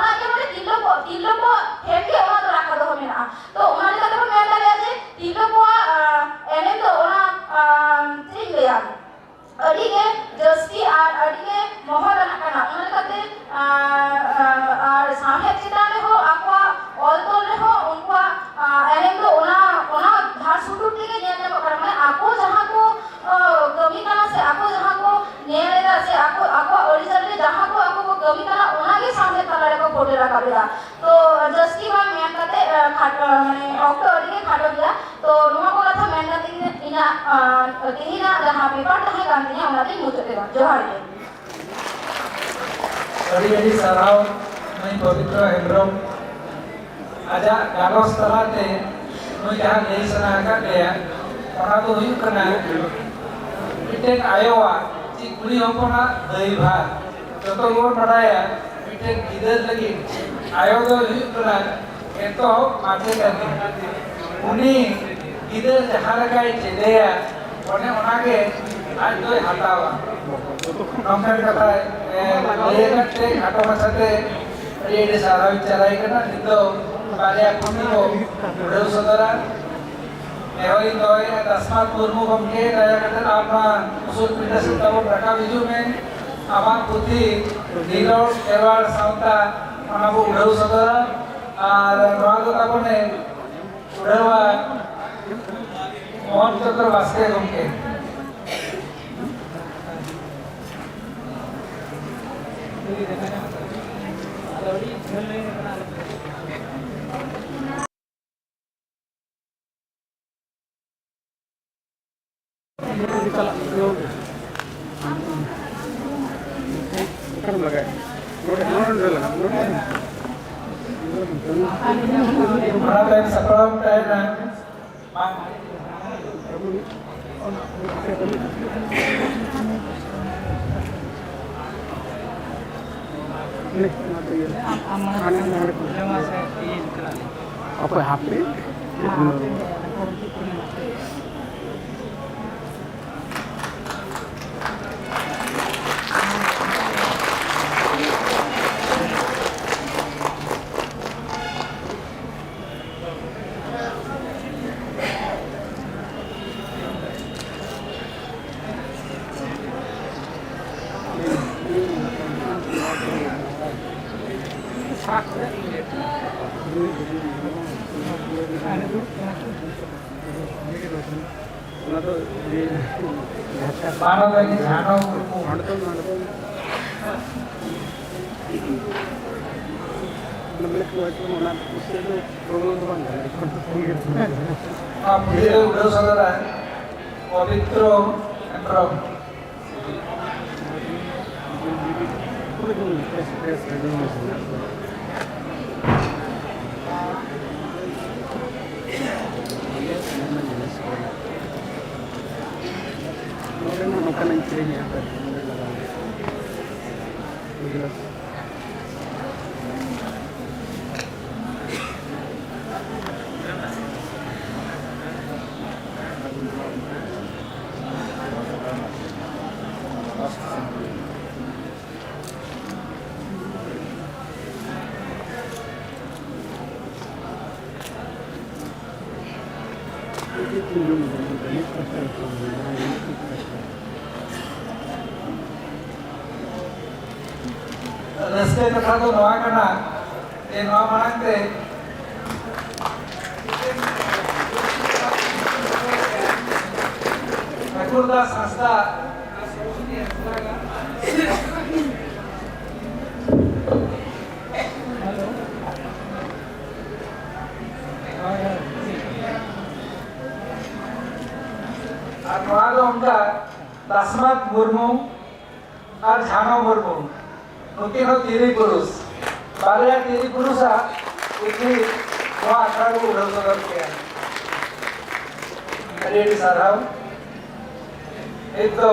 ᱜᱮ ᱧᱮᱞ ᱧᱟᱢᱚᱜ ᱠᱟᱱᱟ᱾ ᱢᱟᱱᱮ ᱟᱠᱚ ᱡᱟᱦᱟᱸ ᱠᱚ, ᱚ, ᱠᱟᱹᱢᱤ ᱠᱟᱱᱟ ᱥᱮ ᱟᱠᱚ ᱡᱟᱦᱟᱸ ᱠᱚ ᱧᱮᱞ ᱮᱫᱟ ᱥᱮ ᱟᱠᱚ, ᱟᱠᱚᱣᱟᱜ ᱟᱹᱨᱤᱪᱟᱹᱞᱤ ᱨᱮ ᱡᱟᱦᱟᱸ ᱠᱚ ᱟᱠᱚ ᱠᱚ ᱠᱟᱹᱢᱤ ᱠᱟᱱᱟ, ᱚᱱᱟ ᱜᱮ ᱥᱟᱶᱦᱮᱫ ᱛᱟᱞᱟ ᱨᱮᱠᱚ ᱯᱷᱩᱴᱮᱞ ᱨᱟᱠᱟᱵ ᱮᱫᱟ᱾ ᱛᱚ ᱡᱟᱹᱥᱛᱤ ᱵᱟᱝ ᱢᱮᱱ ᱠᱟᱛᱮ, ᱮ, ᱠᱷᱟᱴ-, ᱮ, ᱢᱟᱱᱮ ᱚᱠᱛᱚ ᱟᱹᱰᱤ ᱜᱮ ᱠᱷᱟᱴᱚ ᱜᱮᱭᱟ᱾ ᱛᱚ ᱱᱚᱣᱟ ᱠᱚ ᱠᱟᱛᱷᱟ ᱢᱮᱱ ᱠᱟᱛᱮ ᱤᱧ, ᱤᱧᱟᱹᱜ, ᱮ, ᱛᱮᱦᱮᱧᱟᱜ ᱡᱟᱦᱟᱸ ᱯᱮᱯᱟᱨ ᱛᱟᱦᱮᱸ ᱠᱟᱱ ᱛᱤᱧᱟᱹ, ᱚᱱᱟ ᱫᱚᱧ ᱢᱩᱪᱟᱹᱫ ᱮᱫᱟ᱾ ᱡᱚᱦᱟᱨ ᱜᱮ᱾ ᱟᱹᱰᱤ ᱟᱹᱰᱤ ᱥᱟᱨᱦᱟᱣ ᱢᱟᱹᱭ ᱯᱚᱵᱤᱛᱨᱚ ᱦᱮᱢᱵᱨᱚᱢ᱾ ᱟᱡᱟᱜ ᱜᱟᱞᱚᱪ ᱛᱟᱞᱟᱛᱮ ᱱᱩᱭ ᱡᱟᱦᱟᱸ ᱞᱟᱹᱭ ᱥᱟᱱᱟ ᱟᱠᱟᱫ ᱞᱮᱭᱟ, ᱚᱱᱟ ᱫᱚ ᱦᱩᱭᱩᱜ ᱠᱟᱱᱟ ᱢᱤᱫᱴᱮᱱ ᱟᱭᱳᱣᱟᱜ ᱪᱮ ᱠᱩᱲᱤ ᱦᱚᱯᱚᱱᱟᱜ ᱫᱟᱹᱭᱵᱷᱟᱨ᱾ ᱡᱚᱛᱚ ᱜᱮᱵᱚᱱ ᱵᱟᱰᱟᱭᱟ, ᱢᱤᱫᱴᱮᱱ ᱜᱤᱫᱟᱹᱨ ᱞᱟᱹᱜᱤᱫ ᱟᱭᱳ ᱫᱚᱭ ᱦᱩᱭᱩᱜ ᱠᱟᱱᱟ ᱮᱛᱚᱦᱚᱵ ᱢᱟᱪᱮᱛᱟᱹᱱᱤ᱾ ᱩᱱᱤ ᱜᱤᱫᱟᱹᱨ ᱡᱟᱦᱟᱸ ᱞᱮᱠᱟᱭ ᱪᱮᱫᱮᱭᱟ, ᱚᱱᱮ ᱚᱱᱟᱜᱮ ᱟᱡ ᱫᱚᱭ ᱦᱟᱛᱟᱣᱟ᱾ ᱱᱚᱝᱠᱟᱱ ᱠᱟᱛᱷᱟᱭ, ᱮ, ᱞᱟᱹᱭ ᱟᱠᱟᱫ ᱛᱮ ᱠᱷᱟᱴᱚ ᱢᱟᱪᱷᱟᱛᱮ ᱟᱹᱰᱤ ᱟᱹᱰᱤ ᱥᱟᱨᱦᱟᱣ ᱤᱧ ᱪᱟᱞᱟᱭ ᱠᱟᱱᱟ᱾ ᱱᱤᱛᱚᱜ ᱵᱟᱨᱭᱟ ᱯᱩᱛᱷᱤ ᱠᱚ ᱩᱰᱷᱟᱹᱣ ᱥᱚᱫᱚᱨᱟ᱾ ᱱᱮᱦᱚᱨᱤᱧ ᱫᱚᱦᱚᱭᱮᱫᱼᱟ, ᱫᱟᱥᱢᱟᱛ ᱢᱩᱨᱢᱩ ᱜᱚᱢᱠᱮ, ᱫᱟᱭᱟ ᱠᱟᱛᱮ ᱟᱢ ᱱᱚᱣᱟ ᱩᱥᱩᱞ ᱯᱤᱸᱰᱟᱹ ᱥᱮᱫ ᱛᱟᱵᱚᱱ ᱨᱟᱠᱟᱵ ᱦᱤᱡᱩᱜ ᱢᱮ᱾ ᱟᱢᱟᱜ ᱯᱩᱛᱷᱤ ᱫᱷᱤᱨᱚᱲ ᱠᱷᱮᱨᱣᱟᱲ ᱥᱟᱶᱛᱟ, ᱚᱱᱟ ᱵᱚ ᱩᱰᱷᱟᱹᱣ ᱥᱚᱫᱚᱨᱟ᱾ ᱟᱨ ᱱᱚᱣᱟ ᱫᱚ ᱛᱟᱵᱚᱱᱮ ᱩᱰᱷᱟᱹᱣᱟ ᱢᱳᱦᱚᱱ ᱪᱚᱸᱫᱽᱨᱚ ᱵᱟᱥᱠᱮ ᱜᱚᱢᱠᱮ᱾ ᱚᱱᱟ ᱛᱟᱭᱚᱢ ᱥᱟᱯᱲᱟᱣ ᱛᱟᱦᱮᱱᱟ᱾ ᱚᱠᱚᱭ ᱦᱟᱯᱮ? ᱚᱱᱟ ᱫᱚ ᱤᱭᱟᱹ, ᱡᱟᱦᱟᱸ ᱢᱟᱱᱚᱛᱟᱱᱤ ᱡᱷᱟᱱᱚ ᱢᱩᱨᱢᱩ᱾ ᱚᱸᱰᱮ ᱫᱚ, ᱚᱸᱰᱮ ᱫᱚ ᱚᱱᱟ ᱵᱚᱞᱮ ᱠᱚ ᱦᱚᱭᱛᱳ ᱚᱱᱟ ᱯᱩᱛᱷᱤ ᱫᱚ ᱯᱨᱚᱵᱞᱮᱢ ᱫᱚ ᱵᱟᱝ ᱠᱟᱱᱟ, ᱮᱠᱷᱚᱱ ᱫᱚ ᱴᱷᱤᱠ ᱜᱮᱭᱟ᱾ ᱚᱱᱟ ᱯᱩᱛᱷᱤ ᱨᱮ ᱩᱰᱷᱟᱹᱣ ᱥᱚᱫᱚᱨᱟᱭ ᱯᱚᱵᱤᱛᱨᱚ ᱦᱮᱢᱵᱨᱚᱢ᱾ ᱱᱚᱰᱮ ᱢᱟ ᱱᱚᱝᱠᱟᱱᱟᱜ ᱤᱧ ᱠᱤᱨᱤᱧᱮᱫᱼᱟ, ᱱᱚᱰᱮ ᱞᱟᱜᱟᱣ᱾ ᱨᱟᱹᱥᱠᱟᱹ ᱠᱟᱛᱷᱟ ᱫᱚ ᱱᱚᱣᱟ ᱠᱟᱱᱟ ᱡᱮ ᱱᱚᱣᱟ ᱢᱟᱲᱟᱝ ᱛᱮ ᱴᱷᱟᱹᱠᱩᱨ ᱫᱟᱥ ᱦᱟᱸᱥᱫᱟ ᱟᱨ ᱱᱚᱣᱟ ᱫᱚ ᱚᱱᱠᱟ ᱫᱟᱥᱢᱟᱛ ᱢᱩᱨᱢᱩ ᱟᱨ ᱡᱷᱟᱱᱚ ᱢᱩᱨᱢᱩ, ᱱᱩᱠᱤᱱ ᱦᱚᱸ ᱛᱤᱨᱤ ᱯᱩᱨᱩᱥ, ᱵᱟᱨᱭᱟ ᱛᱤᱨᱤ ᱯᱩᱨᱩᱥᱟᱜ ᱯᱩᱛᱷᱤ ᱱᱚᱣᱟ ᱟᱠᱷᱲᱟ ᱨᱮᱵᱚ ᱩᱰᱷᱟᱹᱣ ᱥᱚᱫᱚᱨ ᱠᱮᱫᱟ᱾ ᱟᱹᱰᱤ ᱟᱹᱰᱤ ᱥᱟᱨᱦᱟᱣ᱾ ᱱᱤᱛ ᱫᱚ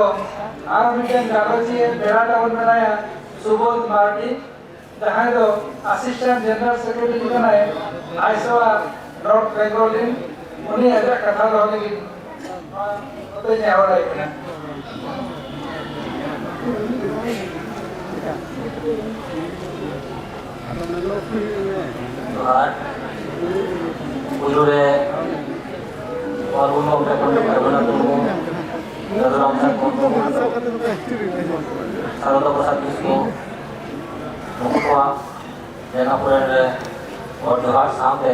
ᱟᱨ ᱢᱤᱫᱴᱮᱱ ᱜᱟᱞᱚᱪᱤᱭᱟᱹ ᱯᱮᱲᱟ ᱛᱟᱵᱚᱱ ᱢᱮᱱᱟᱭᱟ ᱥᱩᱵᱳᱫᱷ ᱢᱟᱨᱰᱤ, ᱡᱟᱦᱟᱸᱭ ᱫᱚ ᱟᱥᱤᱥᱴᱮᱱᱴ ᱡᱮᱱᱟᱨᱟᱞ ᱥᱮᱠᱨᱮᱴᱟᱨᱤ ᱠᱟᱱᱟᱭ ᱟᱭᱥᱳᱣᱟ ᱰᱚᱴ ᱵᱮᱝᱜᱚᱞ ᱨᱤᱱ᱾ ᱩᱱᱤ ᱟᱡᱟᱜ ᱠᱟᱛᱷᱟ ᱫᱚᱦᱚ ᱞᱟᱹᱜᱤᱫ ᱱᱚᱛᱮ ᱱᱮᱦᱚᱨ ᱟᱭ ᱠᱟᱱᱟ᱾ ᱡᱚᱦᱟᱨ᱾ ᱯᱩᱭᱞᱩ ᱨᱮ ᱚᱞ ᱜᱩᱨᱩ ᱜᱚᱢᱠᱮ ᱯᱚᱱᱰᱤᱛ ᱨᱚᱜᱷᱩᱱᱟᱛᱷ ᱢᱩᱨᱢᱩ, ᱨᱟᱫᱷᱩᱨᱟᱢ ᱥᱟᱨ ᱢᱩᱨᱢᱩ, ᱥᱟᱨᱚᱫᱟ ᱯᱨᱚᱥᱟᱫᱽ ᱠᱤᱥᱠᱩ, ᱱᱩᱠᱩ ᱠᱚᱣᱟᱜ ᱡᱟᱸᱜᱟ ᱯᱩᱨᱟᱹᱱ ᱨᱮ ᱜᱚᱰ ᱡᱚᱦᱟᱨ ᱥᱟᱶᱛᱮ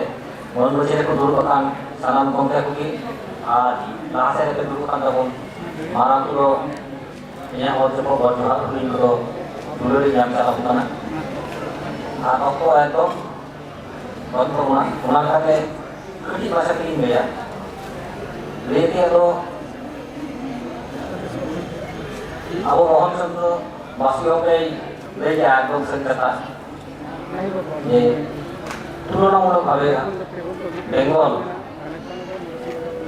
ᱢᱟᱹᱱ ᱢᱟᱹᱪᱤ ᱨᱮᱠᱚ ᱫᱩᱲᱩᱵ ᱟᱠᱟᱱ ᱥᱟᱱᱟᱢ ᱜᱚᱢᱠᱮ ᱠᱚᱜᱮ ᱟᱨ ᱞᱟᱦᱟ ᱥᱮᱫ ᱨᱮᱯᱮ ᱫᱩᱲᱩᱵ ᱠᱟᱱ ᱛᱟᱵᱚᱱ᱾ ᱢᱟᱨᱟᱝ ᱠᱚᱫᱚ ᱤᱧᱟᱹᱜ ᱚᱞ ᱪᱚᱠᱚ ᱜᱚᱰ ᱡᱚᱦᱟᱨ, ᱦᱩᱰᱤᱧ ᱠᱚᱫᱚ ᱫᱩᱞᱟᱹᱲ ᱧᱟᱢ ᱪᱟᱞᱟᱜ ᱠᱟᱱᱟ᱾ ᱟᱨ ᱚᱠᱛᱚ ᱮᱠᱫᱚᱢ ᱵᱟᱹᱱᱩᱜ ᱛᱟᱵᱚᱱᱟ, ᱚᱱᱟ ᱞᱮᱠᱟᱛᱮ ᱠᱟᱹᱴᱤᱡ ᱢᱟᱪᱷᱟ ᱛᱮᱜᱮᱧ ᱞᱟᱹᱭᱟ᱾ ᱞᱟᱹᱭ ᱛᱮᱭᱟᱜ ᱫᱚ ᱟᱵᱚ ᱢᱳᱦᱚᱱ ᱪᱚᱸᱫᱽᱨᱚ ᱵᱟᱥᱠᱮ ᱜᱚᱢᱠᱮᱭ ᱞᱟᱹᱭ ᱠᱮᱜᱼᱟ ᱮᱠᱫᱚᱢ ᱥᱟᱹᱨᱤ ᱠᱟᱛᱷᱟ ᱡᱮ ᱛᱩᱞᱚᱱᱟᱢᱩᱞᱚᱠ ᱵᱷᱟᱵᱮ ᱵᱮᱝᱜᱚᱞ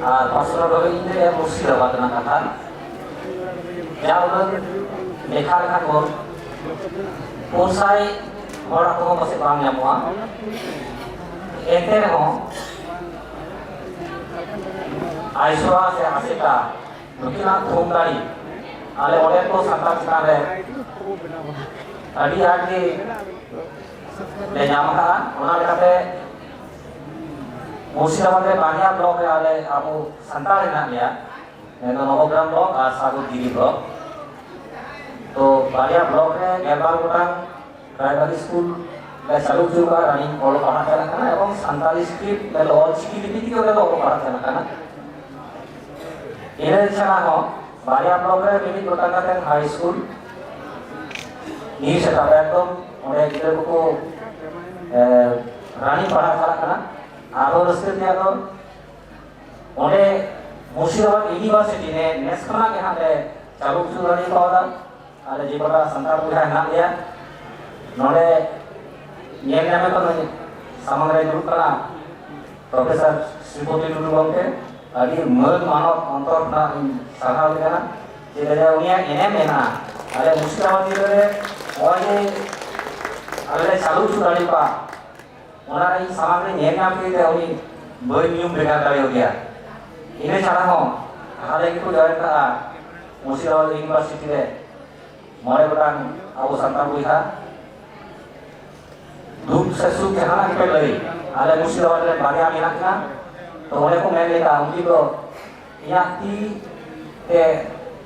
ᱟᱨ ᱯᱟᱨᱥᱚᱱᱟᱞ ᱵᱷᱟᱵᱮ ᱤᱧ ᱞᱟᱹᱭᱟ ᱢᱩᱨᱥᱤᱫᱟᱵᱟᱫᱽ ᱨᱮᱱᱟᱜ ᱠᱟᱛᱷᱟ᱾ ᱡᱟ ᱩᱰᱟᱹᱝ ᱞᱮᱠᱷᱟ ᱞᱮᱠᱷᱟ ᱠᱚ ᱯᱩᱱ ᱥᱟᱭ ᱦᱚᱲ ᱟᱠᱚ ᱦᱚᱸ ᱯᱟᱥᱮᱡ ᱵᱟᱝ ᱧᱟᱢᱚᱜᱼᱟ᱾ ᱮᱱᱛᱮ ᱨᱮᱦᱚᱸ ᱟᱭᱥᱚᱨᱟ ᱥᱮ ᱟᱥᱮᱠᱟ ᱱᱩᱠᱤᱱᱟᱜ ᱛᱷᱩᱢ ᱫᱟᱲᱮ ᱟᱞᱮ ᱚᱸᱰᱮ ᱠᱚ ᱥᱟᱱᱛᱟᱲ ᱪᱮᱛᱟᱱ ᱨᱮ ᱟᱹᱰᱤ ᱟᱸᱴ ᱜᱮ ᱞᱮ ᱧᱟᱢ ᱟᱠᱟᱫᱼᱟ᱾ ᱚᱱᱟ ᱞᱮᱠᱟᱛᱮ ᱢᱩᱨᱥᱤᱫᱟᱵᱟᱫᱽ ᱨᱮ ᱵᱟᱨᱭᱟ ᱵᱞᱚᱠ ᱨᱮ ᱟᱞᱮ ᱟᱵᱚ ᱥᱟᱱᱛᱟᱲ ᱦᱮᱱᱟᱜ ᱞᱮᱭᱟ, ᱢᱮᱱᱫᱚ ᱱᱚᱵᱚᱜᱨᱟᱢ ᱵᱞᱚᱠ ᱟᱨ ᱥᱟᱜᱚᱨ ᱫᱤᱜᱷᱤ ᱵᱞᱚᱠ᱾ ᱛᱚ ᱵᱟᱨᱭᱟ ᱵᱞᱚᱠ ᱨᱮ ᱜᱮᱞᱵᱟᱨ ᱜᱚᱴᱟᱝ ᱯᱨᱟᱭᱢᱟᱨᱤ ᱥᱠᱩᱞ ᱞᱮ ᱪᱟᱹᱞᱩ ᱦᱚᱪᱚ ᱠᱟᱜᱼᱟ, ᱨᱟᱱᱤᱝ ᱚᱞᱚᱜ ᱯᱟᱲᱦᱟᱜ ᱪᱟᱞᱟᱜ ᱠᱟᱱᱟ ᱮᱵᱚᱝ ᱥᱟᱱᱛᱟᱲᱤ ᱥᱠᱨᱤᱯᱴ ᱢᱮᱱᱫᱚ ᱚᱞ ᱪᱤᱠᱤ ᱞᱤᱯᱤ ᱛᱮᱜᱮ ᱚᱸᱰᱮ ᱫᱚ ᱚᱞᱚᱜ ᱯᱟᱲᱦᱟᱜ ᱪᱟᱞᱟᱜ ᱠᱟᱱᱟ᱾ ᱤᱱᱟᱹ ᱪᱷᱟᱲᱟ ᱦᱚᱸ ᱵᱟᱨᱭᱟ ᱵᱞᱚᱠ ᱨᱮ ᱢᱤᱢᱤᱫ ᱜᱚᱴᱟᱝ ᱠᱟᱛᱮ ᱦᱟᱭ ᱥᱠᱩᱞ ᱱᱤᱭᱩ ᱥᱮᱴᱟᱯ ᱮᱠᱫᱚᱢ ᱚᱸᱰᱮ ᱜᱤᱫᱽᱨᱟᱹ ᱠᱚᱠᱚ, ᱮ, ᱨᱟᱱᱤᱝ ᱯᱟᱲᱦᱟᱜ ᱪᱟᱞᱟᱜ ᱠᱟᱱᱟ᱾ ᱟᱨᱦᱚᱸ ᱨᱟᱹᱥᱠᱟᱹ ᱨᱮᱭᱟᱜ ᱫᱚ ᱚᱸᱰᱮ ᱢᱩᱨᱥᱤᱫᱟᱵᱟᱫᱽ ᱤᱭᱩᱱᱤᱵᱷᱟᱨᱥᱤᱴᱤ ᱨᱮ ᱱᱮᱥ ᱠᱷᱚᱱᱟᱜ ᱜᱮ ᱦᱟᱸᱜ ᱞᱮ ᱪᱟᱹᱞᱩ ᱦᱚᱪᱚ ᱫᱟᱲᱮ ᱠᱟᱣᱫᱟ᱾ ᱟᱞᱮ ᱡᱮ ᱠᱚᱴᱟ ᱥᱟᱱᱛᱟᱲ ᱵᱚᱭᱦᱟ ᱦᱮᱱᱟᱜ ᱞᱮᱭᱟ ᱱᱚᱰᱮ ᱧᱮᱞ ᱧᱟᱢᱮ ᱠᱟᱱᱟ, ᱥᱟᱢᱟᱝ ᱨᱮ ᱫᱩᱲᱩᱵ ᱠᱟᱱᱟ ᱯᱨᱚᱯᱷᱮᱥᱚᱨ ᱥᱨᱤᱯᱚᱛᱤ ᱴᱩᱰᱩ ᱜᱚᱢᱠᱮ᱾ ᱟᱹᱰᱤ ᱢᱟᱹᱱ ᱢᱟᱱᱚᱛ ᱚᱱᱛᱚᱨ ᱠᱷᱚᱱᱟᱜ ᱤᱧ ᱥᱟᱨᱦᱟᱣ ᱮ ᱠᱟᱱᱟ᱾ ᱪᱮᱫᱟᱜ ᱡᱮ ᱩᱱᱤᱭᱟᱜ ᱮᱱᱮᱢ ᱢᱮᱱᱟᱜᱼᱟ᱾ ᱟᱞᱮ ᱢᱩᱨᱥᱤᱫᱟᱵᱟᱫᱽ ᱡᱮᱞᱟ ᱨᱮ ᱱᱚᱜᱼᱚᱭ ᱡᱮ ᱟᱞᱮ ᱞᱮ ᱪᱟᱹᱞᱩ ᱦᱚᱪᱚ ᱫᱟᱲᱮ ᱠᱟᱜᱼᱟ, ᱚᱱᱟ ᱨᱮ ᱤᱧ ᱥᱟᱢᱟᱝ ᱨᱮ ᱧᱮᱞ ᱧᱟᱢ ᱠᱮᱫ ᱛᱮ ᱩᱱᱤ ᱵᱟᱹᱧ ᱧᱩᱢ ᱵᱷᱮᱜᱟᱨ ᱫᱟᱲᱮᱭᱟᱫᱮᱭᱟ᱾ ᱤᱱᱟᱹ ᱪᱷᱟᱲᱟ ᱦᱚᱸ ᱦᱟᱞᱮ ᱜᱮᱠᱚ ᱡᱚᱭᱮᱱ ᱠᱟᱜᱼᱟ ᱢᱩᱨᱥᱤᱫᱟᱵᱟᱫᱽ ᱤᱭᱩᱱᱤᱵᱷᱟᱨᱥᱤᱴᱤ ᱨᱮ ᱢᱚᱬᱮ ᱜᱚᱴᱟᱝ ᱟᱵᱚ ᱥᱟᱱᱛᱟᱲ ᱵᱚᱭᱦᱟ᱾ ᱫᱩᱠ ᱥᱮ ᱥᱩᱠ ᱡᱟᱦᱟᱱᱟᱜ ᱜᱮᱯᱮ ᱞᱟᱹᱭ, ᱟᱞᱮ ᱢᱩᱨᱥᱤᱫᱟᱵᱟᱫᱽ ᱨᱮ ᱵᱟᱨᱭᱟ ᱢᱮᱱᱟᱜ ᱠᱤᱱᱟ᱾ ᱛᱚ ᱚᱸᱰᱮ ᱠᱚ ᱢᱮᱱ ᱞᱮᱫᱟ, ᱩᱱᱠᱤᱱ ᱫᱚ ᱤᱧᱟᱹᱜ ᱛᱤ ᱛᱮ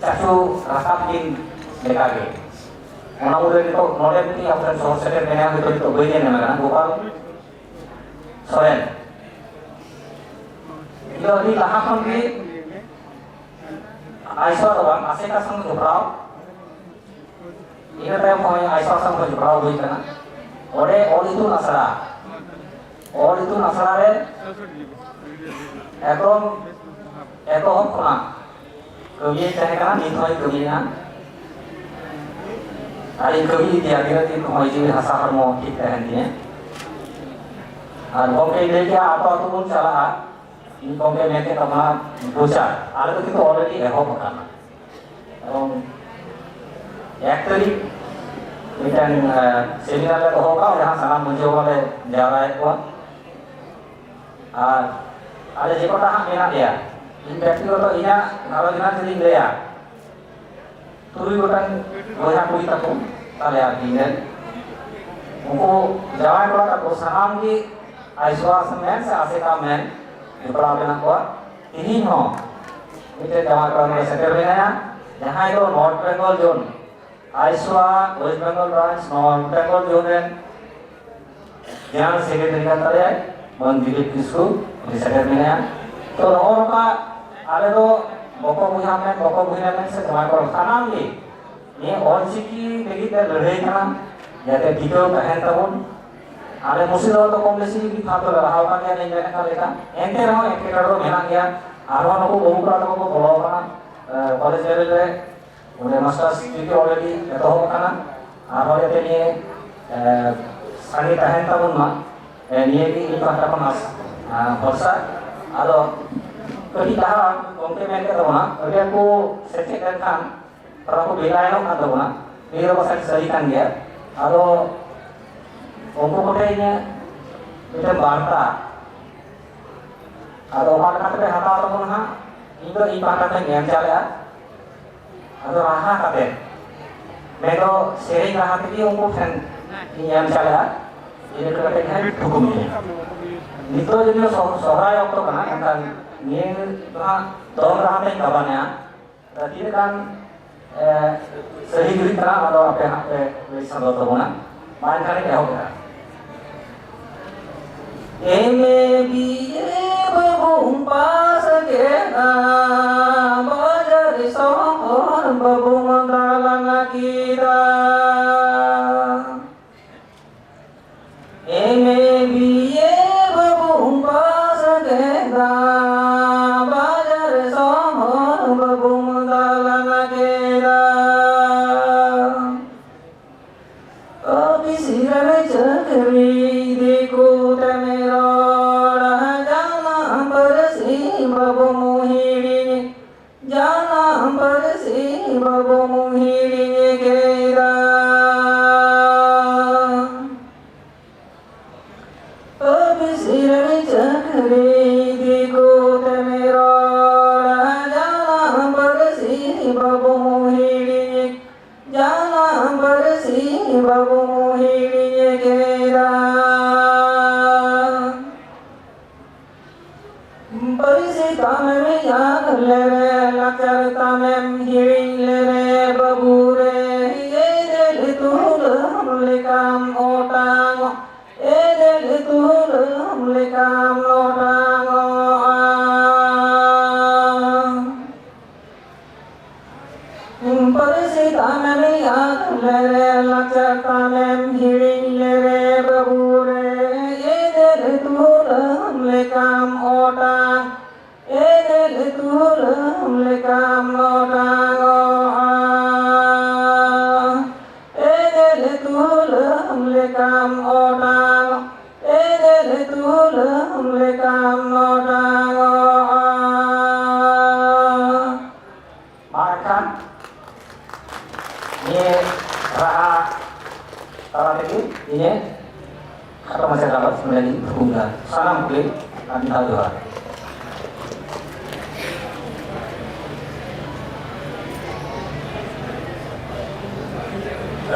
ᱪᱟᱪᱳ ᱨᱟᱠᱟᱵ ᱠᱤᱱ ᱞᱮᱠᱟᱜᱮ᱾ ᱚᱱᱟ ᱢᱩᱫᱽᱨᱮ ᱱᱤᱛᱚᱜ ᱱᱚᱰᱮ ᱢᱤᱫᱴᱤᱡ ᱟᱵᱚᱨᱮᱱ ᱥᱚᱦᱚᱨ ᱥᱮᱴᱮᱨ ᱢᱮᱱᱟᱭᱟ, ᱦᱚᱭᱛᱳ ᱱᱤᱛᱚᱜ ᱵᱟᱹᱧ ᱧᱮᱞ ᱧᱟᱢᱮ ᱠᱟᱱᱟ, ᱜᱳᱯᱟᱞ ᱥᱚᱨᱮᱱ᱾ ᱤᱧ ᱫᱚ ᱟᱹᱰᱤ ᱞᱟᱦᱟ ᱠᱷᱚᱱ ᱜᱮ ᱟᱭᱥᱟ ᱫᱚ ᱵᱟᱝ, ᱟᱥᱮᱠᱟ ᱥᱟᱶ ᱡᱚᱯᱲᱟᱣ, ᱤᱱᱟᱹ ᱛᱟᱭᱚᱢ ᱠᱷᱚᱱ ᱟᱭᱥᱟ ᱥᱟᱶ ᱡᱚᱯᱲᱟᱣ ᱦᱩᱭ ᱠᱟᱱᱟ᱾ ᱚᱸᱰᱮ ᱚᱞ ᱤᱛᱩᱱ ᱟᱥᱲᱟ, ᱚᱞ ᱤᱛᱩᱱ ᱟᱥᱲᱟ ᱨᱮ ᱮᱠᱫᱚᱢ ᱮᱛᱚᱦᱚᱵ ᱠᱷᱚᱱᱟᱜ ᱠᱟᱹᱢᱤᱭᱮᱫ ᱛᱟᱦᱮᱸ ᱠᱟᱱᱟ, ᱱᱤᱛ ᱦᱚᱸᱭ ᱠᱟᱹᱢᱤᱭᱮᱫᱼᱟ᱾ ᱟᱨᱤᱧ ᱠᱟᱹᱢᱤ ᱤᱫᱤᱭᱟ ᱛᱤᱱᱟᱹᱜ ᱫᱤᱱ ᱦᱚᱭ ᱡᱤᱣᱤ ᱦᱟᱥᱟ ᱦᱚᱲᱢᱚ ᱴᱷᱤᱠ ᱛᱟᱦᱮᱱ ᱛᱤᱧᱟᱹ᱾ ᱟᱨ ᱜᱚᱢᱠᱮᱧ ᱞᱟᱹᱭ ᱠᱮᱜᱼᱟ, ᱟᱹᱛᱩ ᱟᱹᱛᱩ ᱵᱚᱱ ᱪᱟᱞᱟᱜᱼᱟ᱾ ᱤᱧ ᱜᱚᱢᱠᱮ ᱢᱮᱱ ᱠᱮᱫ ᱛᱟᱵᱚᱱᱟ ᱯᱨᱚᱪᱟᱨ, ᱟᱞᱮ ᱫᱚ ᱠᱤᱱᱛᱩ already ᱮᱦᱚᱵ ᱟᱠᱟᱱᱟ᱾ ᱮᱵᱚᱝ ᱮᱠ ᱛᱟᱹᱨᱤᱠᱷ ᱢᱤᱫᱴᱟᱝ, ᱮ, ᱥᱮᱢᱤᱱᱟᱨ ᱞᱮ ᱫᱚᱦᱚ ᱠᱟᱜᱼᱟ, ᱡᱟᱦᱟᱸ ᱥᱟᱱᱟᱢ ᱢᱟᱹᱡᱷᱤ ᱵᱟᱵᱟ ᱞᱮ ᱡᱟᱣᱨᱟᱭᱮᱫ ᱠᱚᱣᱟ᱾ ᱟᱨ ᱟᱞᱮ ᱡᱮ ᱠᱚᱴᱟ ᱦᱟᱸᱜ ᱢᱮᱱᱟᱜ ᱞᱮᱭᱟ, ᱤᱧ ᱵᱮᱠᱛᱤᱜᱚᱛᱚ ᱤᱧᱟᱹᱜ ᱜᱷᱟᱨᱚᱸᱡᱽ ᱨᱮᱱᱟᱜ ᱡᱩᱫᱤᱧ ᱞᱟᱹᱭᱟ, ᱛᱩᱨᱩᱭ ᱜᱚᱴᱟᱝ ᱵᱚᱭᱦᱟ ᱠᱩᱲᱤ ᱛᱟᱠᱚ ᱛᱟᱞᱮ ᱟᱨ ᱤᱧ ᱨᱮᱱ, ᱩᱱᱠᱩ ᱡᱟᱶᱟᱭ ᱠᱚᱲᱟ ᱛᱟᱠᱚ ᱥᱟᱱᱟᱢ ᱜᱮ ᱟᱭᱥᱣᱟᱥ ᱢᱮᱱ ᱥᱮ ᱟᱥᱮᱠᱟ ᱢᱮᱱ ᱡᱚᱯᱲᱟᱣ ᱢᱮᱱᱟᱜ ᱠᱚᱣᱟ᱾ ᱛᱮᱦᱮᱧ ᱦᱚᱸ ᱢᱤᱫᱴᱮᱱ ᱡᱟᱶᱟᱭ ᱠᱚᱲᱟ ᱱᱚᱰᱮ ᱥᱮᱴᱮᱨ ᱢᱮᱱᱟᱭᱟ, ᱡᱟᱦᱟᱸᱭ ᱫᱚ ᱱᱚᱨᱛᱷ ᱵᱮᱝᱜᱚᱞ ᱡᱳᱱ, ᱟᱭᱥᱣᱟ west Bengal branch north Bengal zone ᱨᱮᱱ ᱡᱮᱱᱟᱨᱮᱞ ᱥᱮᱠᱨᱮᱴᱟᱨᱤ ᱠᱟᱱ ᱛᱟᱞᱮᱭᱟᱭ, ᱢᱟᱹᱱ ᱫᱤᱞᱤᱯ ᱠᱤᱥᱠᱩ, ᱩᱱᱤ ᱥᱮᱴᱮᱨ ᱢᱮᱱᱟᱭᱟ᱾ ᱛᱚ, ᱱᱚᱜᱼᱚ ᱱᱚᱝᱠᱟ ᱟᱞᱮ ᱫᱚ ᱵᱚᱠᱚ ᱵᱚᱭᱦᱟ ᱢᱮᱱ, ᱵᱚᱠᱚ ᱵᱚᱭᱦᱟ ᱢᱮᱱ ᱥᱮ ᱡᱟᱶᱟᱭ ᱠᱚᱲᱟ ᱥᱟᱱᱟᱢ ᱜᱮ ᱱᱤᱭᱟᱹ ᱚᱞᱪᱤᱠᱤ ᱞᱟᱹᱜᱤᱫ ᱞᱮ ᱞᱟᱹᱲᱦᱟᱹᱭ ᱠᱟᱱᱟ, ᱡᱟᱛᱮ ᱴᱤᱠᱟᱹᱣ ᱛᱟᱦᱮᱱ ᱛᱟᱵᱚᱱ᱾ ᱟᱞᱮ ᱢᱩᱨᱥᱤᱫᱟᱵᱟᱫᱽ ᱫᱚ ᱠᱚᱢ ᱵᱮᱥᱤ ᱢᱤᱫ ᱫᱷᱟᱣ ᱫᱚᱞᱮ ᱞᱟᱦᱟᱣ ᱟᱠᱟᱱ ᱜᱮᱭᱟ, ᱞᱤᱧ ᱢᱮᱱᱮᱫ ᱠᱟᱱ ᱞᱮᱠᱟ᱾ ᱮᱱᱛᱮ ᱨᱮᱦᱚᱸ ᱮᱴᱠᱮᱴᱚᱬᱮ ᱫᱚ ᱢᱮᱱᱟᱜ ᱜᱮᱭᱟ᱾ ᱟᱨᱦᱚᱸ ᱱᱩᱠᱩ ᱵᱟᱹᱵᱩ ᱠᱚᱲᱟ ᱛᱟᱠᱚ ᱠᱚ ᱵᱚᱞᱚ ᱟᱠᱟᱱᱟ, ᱮ, ᱠᱚᱞᱮᱡᱽ ᱞᱮᱵᱮᱞ ᱨᱮ᱾ ᱚᱸᱰᱮ ᱢᱟᱥᱴᱟᱨᱥ ᱰᱤᱜᱽᱨᱤ already ᱮᱛᱚᱦᱚᱵ ᱟᱠᱟᱱᱟ᱾ ᱟᱨᱦᱚᱸ ᱡᱟᱛᱮ ᱱᱤᱭᱟᱹ, ᱮ, ᱥᱟᱸᱜᱮ ᱛᱟᱦᱮᱱ ᱛᱟᱵᱚᱱ ᱢᱟ, ᱮ, ᱱᱤᱭᱟᱹ ᱜᱮ ᱤᱧ ᱯᱟᱦᱴᱟ ᱠᱷᱚᱱ ᱟᱥ-, ᱟ, ᱵᱷᱚᱨᱥᱟ᱾ ᱟᱫᱚ ᱠᱟᱹᱴᱤᱡ ᱞᱟᱦᱟ ᱜᱚᱢᱠᱮ ᱢᱮᱱ ᱠᱮᱫ ᱛᱟᱵᱚᱱᱟ, ᱟᱹᱰᱤ ᱟᱸᱴ ᱠᱚ ᱥᱮᱪᱮᱫ ᱞᱮᱱᱠᱷᱟᱱ ᱛᱷᱚᱲᱟ ᱠᱚ ᱵᱮᱞᱟᱭᱚᱜ ᱠᱟᱱ ᱛᱟᱵᱚᱱᱟ᱾ ᱱᱤᱭᱟᱹ ᱫᱚ ᱯᱟᱥᱮᱡ ᱥᱟᱹᱨᱤ ᱠᱟᱱ ᱜᱮᱭᱟ᱾ ᱟᱫᱚ ᱩᱱᱠᱩ ᱠᱚᱴᱷᱮᱱ ᱤᱧᱟᱹᱜ ᱢᱤᱫᱴᱮᱱ ᱵᱟᱨᱛᱟ, ᱟᱫᱚ ᱚᱠᱟ ᱞᱮᱠᱟ ᱛᱮᱯᱮ ᱦᱟᱛᱟᱣ ᱛᱟᱵᱚᱱᱟ ᱦᱟᱸᱜ, ᱤᱧ ᱫᱚ ᱤᱧ ᱯᱟᱦᱴᱟ ᱠᱷᱚᱱ ᱤᱧ ᱮᱢ ᱪᱟᱞᱮᱜᱼᱟ᱾ ᱟᱫᱚ ᱨᱟᱦᱟ ᱠᱟᱛᱮ, ᱢᱮᱱᱫᱚ ᱥᱮᱨᱮᱧ ᱨᱟᱦᱟ ᱛᱮᱜᱮ ᱩᱱᱠᱩ ᱴᱷᱮᱱ ᱤᱧ ᱮᱢ ᱪᱟᱞᱮᱜᱼᱟ᱾ ᱤᱱᱟᱹ ᱠᱟᱛᱮ ᱜᱮ ᱦᱟᱸᱜ ᱛᱷᱩᱠᱩᱢ ᱤᱧᱟ᱾ ᱱᱤᱛᱚᱜ ᱡᱩᱫᱤ ᱥᱚ-, ᱥᱚᱦᱨᱟᱭ ᱚᱠᱛᱚ ᱠᱟᱱᱟ, ᱮᱱᱠᱷᱟᱱ ᱱᱤᱭᱟᱹ ᱫᱚ ᱦᱟᱸᱜ ᱫᱚᱝ ᱨᱟᱦᱟ ᱛᱮᱧ ᱜᱟᱵᱟᱱᱮᱜᱼᱟ᱾ ᱛᱤᱱᱟᱹᱜ ᱜᱟᱱ, ᱮ, ᱥᱟᱹᱦᱤ ᱡᱩᱦᱤ ᱠᱟᱱᱟ, ᱚᱱᱟ ᱫᱚ ᱟᱯᱮ ᱦᱟᱸᱜ ᱯᱮ ᱞᱟᱹᱭ ᱥᱚᱫᱚᱨ ᱛᱟᱵᱚᱱᱟ᱾ ᱢᱟ ᱮᱱᱠᱷᱟᱱ ᱤᱧ ᱮᱦᱚᱵ ᱮᱫᱟ᱾ M A B A ᱵᱟᱵᱩᱢ ᱯᱟᱥ ᱠᱮᱫᱟ, ᱵᱟᱡᱟᱨ ᱥᱚᱦᱚᱨ ᱵᱟᱵᱩᱢ ᱫᱟᱬᱟᱱ ᱠᱮᱫᱟ᱾ ᱮᱢ ᱮ ᱵᱤ ᱮ ᱵᱟᱵᱩᱢ ᱯᱟᱥ ᱠᱮᱫᱟ, ᱵᱟᱡᱟᱨ ᱥᱚᱦᱚᱨ ᱵᱟᱵᱩᱢ ᱫᱟᱬᱟᱱ ᱠᱮᱫᱟ᱾ ᱚᱯᱷᱤᱥ ᱨᱮ ᱪᱟᱹᱠᱨᱤ ᱫᱤᱠᱩ ᱛᱮᱢ ᱨᱚᱲᱟ, ᱡᱟᱱᱟᱢ ᱯᱟᱹᱨᱥᱤ ᱵᱟᱵᱩᱢ ᱦᱤᱲᱤᱧ, ᱡᱟᱱᱟᱢ ᱯᱟᱹᱨᱥᱤ ᱵᱟᱵᱩᱢ ᱦᱤᱲᱤᱧ ᱠᱮᱫᱟ᱾ ᱚᱯᱷᱤᱥ ᱨᱮ ᱪᱟᱹᱠᱨᱤ ᱫᱤᱠᱩ ᱛᱮᱢ ᱨᱚᱲᱟ, ᱡᱟᱱᱟᱢ ᱯᱟᱹᱨᱥᱤ ᱵᱟᱵᱩᱢ ᱦᱤᱲᱤᱧ, ᱡᱟᱱᱟᱢ ᱯᱟᱹᱨᱥᱤ ᱵᱟᱵᱩᱢ ᱦᱤᱲᱤᱧ ᱠᱮᱫᱟ᱾ ᱯᱟᱹᱨᱥᱤ ᱛᱟᱢᱮᱢ ᱟᱫ ᱞᱮᱨᱮ, ᱞᱟᱠᱪᱟᱨ ᱛᱟᱢᱮᱢ ᱦᱤᱲᱤᱧ ᱞᱮᱨᱮ ᱵᱟᱹᱵᱩ ᱨᱮ, ᱮᱫᱮᱞ ᱛᱩᱞᱟᱹᱢ ᱞᱮᱠᱟᱢ ᱚᱴᱟᱝᱚᱜ, ᱮᱫᱮᱞ ᱛᱩᱞᱟᱹᱢ ᱞᱮᱠᱟᱢ ᱚᱴᱟᱝᱚᱜᱼᱟ᱾ ᱯᱟᱹᱨᱥᱤ ᱛᱟᱢᱮᱢ ᱟᱫ ᱞᱮᱨᱮ, ᱞᱟᱠᱪᱟᱨ ᱛᱟᱢᱮᱢ ᱦᱤᱲᱤᱧ ᱞᱮᱨᱮ ᱵᱟᱹᱵᱩ ᱨᱮ, ᱮᱫᱮᱞ ᱛᱩᱞᱟᱹᱢ ᱞᱮᱠᱟᱢ ᱚᱴᱟᱝ, ᱮᱫᱮᱞ ᱛᱩᱞᱟᱹᱢ ᱞᱮᱠᱟᱢ ᱚᱴᱟᱝᱚᱜᱼᱟ᱾ ᱮᱫᱮᱞ ᱛᱩᱞᱟᱹᱢ ᱞᱮᱠᱟᱢ ᱚᱴᱟᱝ, ᱮᱫᱮᱞ ᱛᱩᱞᱟᱹᱢ ᱞᱮᱠᱟᱢ ᱚᱴᱟᱝᱚᱜᱼᱟ᱾ ᱢᱟ ᱮᱱᱠᱷᱟᱱ ᱱᱤᱭᱟᱹ ᱨᱟᱦᱟ ᱛᱟᱞᱟ ᱛᱮᱜᱮ ᱤᱧᱟᱹᱜ ᱠᱷᱟᱴᱚ ᱢᱟᱪᱷᱟ ᱜᱟᱞᱚᱪ ᱱᱚᱰᱮ ᱜᱤᱧ ᱛᱷᱩᱠᱩᱢ ᱮᱫᱟ᱾ ᱥᱟᱱᱟᱢ ᱠᱚᱜᱮ ᱟᱨ ᱢᱤᱫ ᱫᱷᱟᱣ ᱡᱚᱦᱟᱨ᱾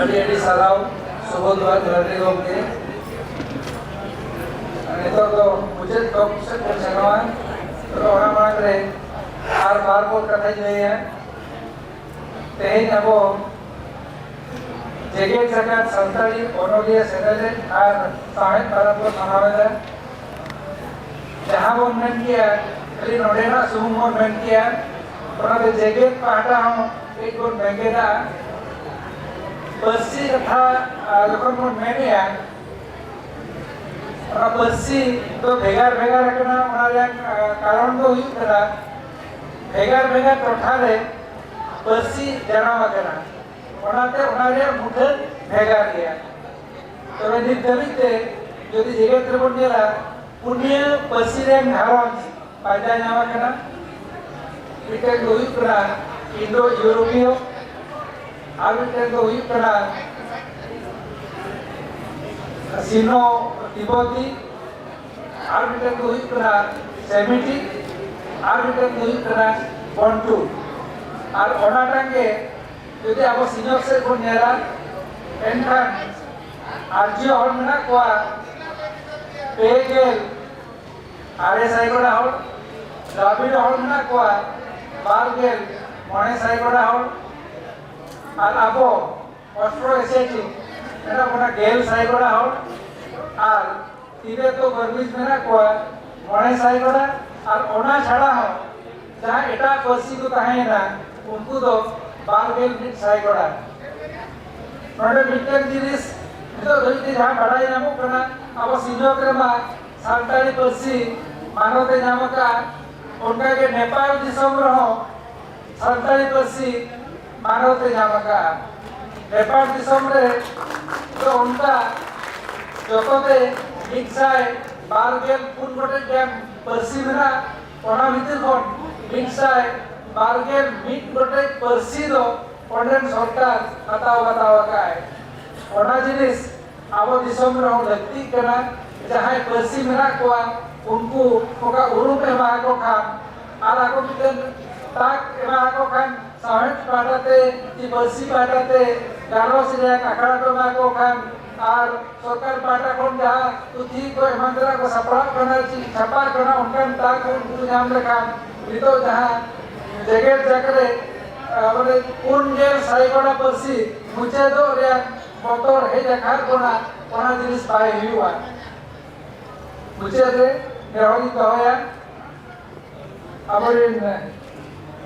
ᱟᱹᱰᱤ ᱟᱹᱰᱤ ᱥᱟᱨᱦᱟᱣ ᱥᱩᱵᱳᱫᱷ ᱵᱟᱵᱟ ᱡᱚᱦᱟᱨ ᱜᱮ ᱜᱚᱢᱠᱮ᱾ ᱱᱤᱛᱚᱜ ᱫᱚ ᱢᱩᱪᱟᱹᱫ ᱛᱷᱚᱠ ᱥᱮᱫ ᱵᱚᱱ ᱥᱮᱱᱚᱜᱼᱟ᱾ ᱛᱚᱵᱮ ᱚᱱᱟ ᱢᱟᱲᱟᱝ ᱨᱮ ᱟᱨ ᱵᱟᱨ ᱯᱚᱫ ᱠᱟᱛᱷᱟᱧ ᱞᱟᱹᱭᱟ᱾ ᱛᱮᱦᱮᱧ ᱟᱵᱚ ᱡᱮᱜᱮᱛ ᱡᱟᱠᱟᱛ ᱥᱟᱱᱛᱟᱲᱤ ᱚᱱᱚᱞᱤᱭᱟᱹ ᱥᱮᱢᱞᱮᱫ ᱟᱨ ᱥᱟᱶᱦᱮᱫ ᱯᱟᱨᱟᱵᱽ ᱵᱚᱱ ᱢᱟᱱᱟᱣ ᱮᱫᱟ᱾ ᱡᱟᱦᱟᱸ ᱵᱚᱱ ᱢᱮᱱ ᱜᱮᱭᱟ, ᱠᱷᱟᱹᱞᱤ ᱱᱚᱰᱮᱱᱟᱜ ᱥᱩᱢᱩᱝ ᱵᱚᱱ ᱢᱮᱱ ᱜᱮᱭᱟ, ᱚᱱᱟ ᱫᱚ ᱡᱮᱜᱮᱛ ᱯᱟᱦᱴᱟ ᱦᱚᱸ ᱠᱟᱹᱡ ᱵᱚᱱ ᱵᱮᱸᱜᱮᱫᱟ᱾ ᱯᱟᱹᱨᱥᱤ ᱠᱟᱛᱷᱟ, ᱟᱨ ᱡᱚᱠᱷᱚᱱ ᱵᱚᱱ ᱢᱮᱱᱮᱜᱼᱟ, ᱚᱱᱟ ᱯᱟᱹᱨᱥᱤ ᱫᱚ ᱵᱷᱮᱜᱟᱨ ᱵᱷᱮᱜᱟᱨ ᱟᱠᱟᱱᱟ᱾ ᱚᱱᱟ ᱨᱮᱭᱟᱜ, ᱟᱨ, ᱠᱟᱨᱚᱱ ᱫᱚ ᱦᱩᱭᱩᱜ ᱠᱟᱱᱟ, ᱵᱷᱮᱜᱟᱨ ᱵᱷᱮᱜᱟᱨ ᱴᱚᱴᱷᱟ ᱨᱮ ᱯᱟᱹᱨᱥᱤ ᱡᱟᱱᱟᱢ ᱟᱠᱟᱱᱟ, ᱚᱱᱟᱛᱮ ᱚᱱᱟ ᱨᱮᱭᱟᱜ ᱢᱩᱴᱷᱟᱹᱱ ᱵᱷᱮᱜᱟᱨ ᱜᱮᱭᱟ᱾ ᱛᱚᱵᱮ ᱱᱤᱛ ᱫᱷᱟᱹᱵᱤᱡ ᱛᱮ ᱡᱩᱫᱤ ᱡᱮᱜᱮᱛ ᱨᱮᱵᱚᱱ ᱧᱮᱞᱟ, ᱯᱩᱱᱭᱟᱹ ᱯᱟᱹᱨᱥᱤ ᱨᱮᱱ ᱜᱷᱟᱨᱚᱸᱡᱽ ᱯᱟᱸᱡᱟ ᱧᱟᱢ ᱟᱠᱟᱱᱟ᱾ ᱢᱤᱫᱴᱮᱱ ᱫᱚ ᱦᱩᱭᱩᱜ ᱠᱟᱱᱟ ᱤᱱᱰᱳ ᱤᱭᱩᱨᱳᱯᱤᱭᱚ, ᱟᱨ ᱢᱤᱫᱴᱮᱱ ᱫᱚ ᱦᱩᱭᱩᱜ ᱠᱟᱱᱟ ᱥᱤᱱᱳ ᱛᱤᱵᱚᱛᱤ, ᱟᱨ ᱢᱤᱫᱴᱮᱱ ᱫᱚ ᱦᱩᱭᱩᱜ ᱠᱟᱱᱟ ᱥᱮᱢᱤᱴᱤᱠ, ᱟᱨ ᱢᱤᱫᱴᱮᱱ ᱫᱚ ᱦᱩᱭᱩᱜ ᱠᱟᱱᱟ ᱵᱚᱱᱴᱩ᱾ ᱟᱨ ᱚᱱᱟᱴᱟᱝ ᱜᱮ ᱡᱩᱫᱤ ᱟᱵᱚ ᱥᱤᱧᱚᱛ ᱥᱮᱫ ᱵᱚᱱ ᱧᱮᱞᱟ, ᱮᱱᱠᱷᱟᱱ ᱟᱨᱡᱚ ᱦᱚᱲ ᱢᱮᱱᱟᱜ ᱠᱚᱣᱟ ᱯᱮ ᱜᱮᱞ ᱟᱨᱮ ᱥᱟᱭ ᱜᱚᱲᱟ ᱦᱚᱲ, ᱫᱨᱟᱵᱤᱲ ᱦᱚᱲ ᱢᱮᱱᱟᱜ ᱠᱚᱣᱟ ᱵᱟᱨ ᱜᱮᱞ ᱢᱚᱬᱮ ᱥᱟᱭ ᱜᱚᱲᱟ ᱦᱚᱲ, ᱟᱨ ᱟᱵᱚ ᱚᱥᱴᱨᱳ ᱮᱥᱤᱭᱟᱴᱤᱠ ᱢᱮᱱᱟᱜ ᱵᱚᱱᱟ ᱜᱮᱞ ᱥᱟᱭ ᱜᱚᱲᱟ ᱦᱚᱲ, ᱟᱨ ᱛᱤᱵᱮᱛᱚ ᱵᱟᱨᱢᱤᱡᱽ ᱢᱮᱱᱟᱜ ᱠᱚᱣᱟ ᱢᱚᱬᱮ ᱥᱟᱭ ᱜᱚᱲᱟ, ᱟᱨ ᱚᱱᱟ ᱪᱷᱟᱲᱟ ᱦᱚᱸ ᱡᱟᱦᱟᱸ ᱮᱴᱟᱜ ᱯᱟᱹᱨᱥᱤ ᱠᱚ ᱛᱟᱦᱮᱸᱭᱮᱱᱟ, ᱩᱱᱠᱩ ᱫᱚ ᱵᱟᱨ ᱜᱮᱞ ᱢᱤᱫ ᱥᱟᱭ ᱜᱚᱲᱟ᱾ ᱱᱚᱰᱮ ᱢᱤᱫᱴᱮᱱ ᱡᱤᱱᱤᱥ ᱱᱤᱛᱚᱜ ᱫᱷᱟᱹᱵᱤᱡ ᱛᱮ ᱡᱟᱦᱟᱸ ᱵᱟᱰᱟᱭ ᱧᱟᱢᱚᱜ ᱠᱟᱱᱟ, ᱟᱵᱚ ᱥᱤᱧᱚᱛ ᱨᱮᱢᱟ ᱥᱟᱱᱛᱟᱲᱤ ᱯᱟᱹᱨᱥᱤ ᱢᱟᱱᱚᱛ ᱮ ᱧᱟᱢ ᱟᱠᱟᱫᱼᱟ, ᱚᱱᱠᱟᱜᱮ ᱱᱮᱯᱟᱞ ᱫᱤᱥᱚᱢ ᱨᱮᱦᱚᱸ ᱥᱟᱱᱛᱟᱲᱤ ᱯᱟᱹᱨᱥᱤ ᱢᱟᱱᱚᱛ ᱮ ᱧᱟᱢ ᱟᱠᱟᱫᱼᱟ᱾ ᱱᱮᱯᱟᱞ ᱫᱤᱥᱚᱢ ᱨᱮ ᱫᱚ ᱚᱱᱠᱟ ᱡᱚᱛᱚᱛᱮ ᱢᱤᱫ ᱥᱟᱭ ᱵᱟᱨ ᱜᱮᱞ ᱯᱩᱱ ᱜᱚᱴᱮᱡ ᱜᱟᱱ ᱯᱟᱹᱨᱥᱤ ᱢᱮᱱᱟᱜᱼᱟ᱾ ᱚᱱᱟ ᱵᱷᱤᱛᱤᱨ ᱠᱷᱚᱱ ᱢᱤᱫ ᱥᱟᱭ ᱵᱟᱨ ᱜᱮᱞ ᱢᱤᱫ ᱜᱚᱴᱮᱡ ᱯᱟᱹᱨᱥᱤ ᱫᱚ ᱚᱸᱰᱮᱱ ᱥᱚᱨᱠᱟᱨ ᱦᱟᱛᱟᱣ ᱦᱟᱛᱟᱣ ᱟᱠᱟᱫᱼᱟᱭ᱾ ᱚᱱᱟ ᱡᱤᱱᱤᱥ ᱟᱵᱚ ᱫᱤᱥᱚᱢ ᱨᱮᱦᱚᱸ ᱞᱟᱹᱠᱛᱤᱜ ᱠᱟᱱᱟ᱾ ᱡᱟᱦᱟᱸᱭ ᱯᱟᱹᱨᱥᱤ ᱢᱮᱱᱟᱜ ᱠᱚᱣᱟ, ᱩᱱᱠᱩ ᱚᱠᱟ ᱩᱨᱩᱢ ᱮᱢᱟ ᱟᱠᱚ ᱠᱷᱟᱱ ᱟᱨ ᱟᱠᱚ ᱢᱤᱫᱴᱮᱱ ᱛᱟᱠ ᱮᱢᱟ ᱟᱠᱚ ᱠᱷᱟᱱ, ᱥᱟᱶᱦᱮᱫ ᱯᱟᱦᱴᱟ ᱛᱮ ᱠᱤ ᱯᱟᱹᱨᱥᱤ ᱯᱟᱦᱴᱟ ᱛᱮ ᱜᱟᱞᱚᱪ ᱨᱮᱭᱟᱜ ᱟᱠᱷᱲᱟ ᱠᱚ ᱮᱢᱟ ᱠᱚ ᱠᱷᱟᱱ ᱟᱨ ᱥᱚᱨᱠᱟᱨ ᱯᱟᱦᱴᱟ ᱠᱷᱚᱱ ᱡᱟᱦᱟᱸ ᱯᱩᱛᱷᱤ ᱠᱚ ᱮᱢᱟᱱ ᱛᱮᱱᱟᱜ ᱠᱚ ᱥᱟᱯᱲᱟᱜ ᱠᱟᱱᱟ, ᱪᱮᱫ ᱪᱷᱟᱯᱟᱜ ᱠᱟᱱᱟ, ᱚᱱᱠᱟᱱ ᱛᱟᱠ ᱩᱱᱠᱩ ᱧᱟᱢ ᱞᱮᱠᱷᱟᱱ ᱱᱤᱛᱚᱜ ᱡᱟᱦᱟᱸ ᱡᱮᱜᱮᱛ ᱡᱟᱠᱟᱛ ᱨᱮ, ᱟᱸ, ᱢᱟᱱᱮ ᱯᱩᱱ ᱜᱮᱞ ᱥᱟᱭ ᱜᱚᱲᱟ ᱯᱟᱹᱨᱥᱤ ᱢᱩᱪᱟᱹᱫᱚᱜ ᱨᱮᱭᱟᱜ ᱵᱚᱛᱚᱨ ᱦᱮᱡ ᱟᱠᱟᱫ ᱵᱚᱱᱟ, ᱚᱱᱟ ᱡᱤᱱᱤᱥ ᱵᱟᱭ ᱦᱩᱭᱩᱜᱼᱟ᱾ ᱢᱩᱪᱟᱹᱫ ᱨᱮ ᱱᱮᱦᱚᱨᱤᱧ ᱫᱚᱦᱚᱭᱟ, ᱟᱵᱚᱨᱮᱱ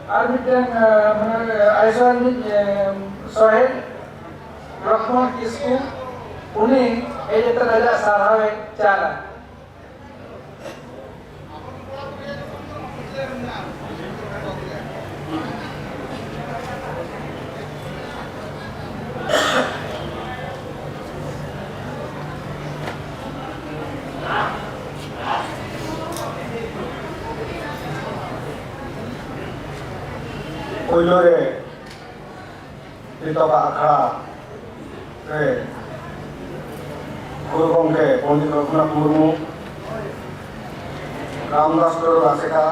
ᱟᱨ ᱢᱤᱫᱴᱮᱱ, ᱮ, ᱢᱟᱱᱮ, ᱟᱭᱥᱚ ᱨᱤᱱᱤᱡ, ᱮ, ᱥᱚᱦᱮᱫ ᱞᱚᱠᱷᱢᱚᱬ ᱠᱤᱥᱠᱩ, ᱩᱱᱤ ᱦᱮᱡ ᱠᱟᱛᱮ ᱟᱡᱟᱜ ᱥᱟᱨᱦᱟᱣᱮ ᱪᱟᱞᱟ᱾ ᱯᱳᱭᱞᱳ ᱨᱮ ᱱᱤᱛᱚᱜᱟᱜ ᱟᱠᱷᱲᱟ ᱨᱮ ᱜᱩᱨᱩ ᱜᱚᱢᱠᱮ ᱯᱚᱱᱰᱤᱛ ᱨᱚᱜᱷᱩᱱᱟᱛᱷ ᱢᱩᱨᱢᱩ, ᱨᱟᱢᱫᱟᱥ ᱴᱩᱰᱩ ᱟᱥᱮᱠᱟ,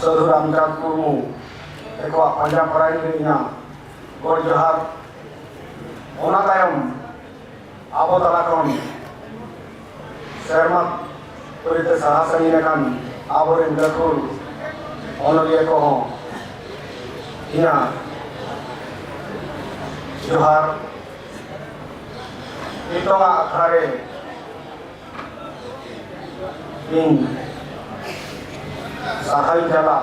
ᱥᱟᱹᱫᱷᱩ ᱨᱟᱢᱪᱟᱸᱫᱽ ᱢᱩᱨᱢᱩ ᱛᱮᱠᱚᱣᱟᱜ ᱯᱟᱸᱡᱟ ᱯᱟᱨᱟᱭ ᱨᱮ ᱤᱧᱟᱹᱜ ᱜᱚᱰ ᱡᱚᱦᱟᱨ᱾ ᱚᱱᱟ ᱛᱟᱭᱚᱢ ᱟᱵᱚ ᱛᱟᱞᱟ ᱠᱷᱚᱱ ᱥᱮᱨᱢᱟ ᱯᱟᱹᱨᱤᱛᱮ ᱥᱟᱦᱟ ᱥᱟᱺᱜᱤᱧ ᱟᱠᱟᱱ ᱟᱵᱚᱨᱮᱱ ᱜᱟᱹᱠᱷᱩᱲ ᱚᱱᱚᱞᱤᱭᱟᱹ ᱠᱚᱦᱚᱸ ᱤᱧᱟᱹᱜ ᱡᱚᱦᱟᱨ᱾ ᱱᱤᱛᱚᱜᱟᱜ ᱟᱠᱷᱲᱟ ᱨᱮ ᱤᱧ ᱥᱟᱨᱦᱟᱣᱤᱧ ᱪᱟᱞᱟ᱾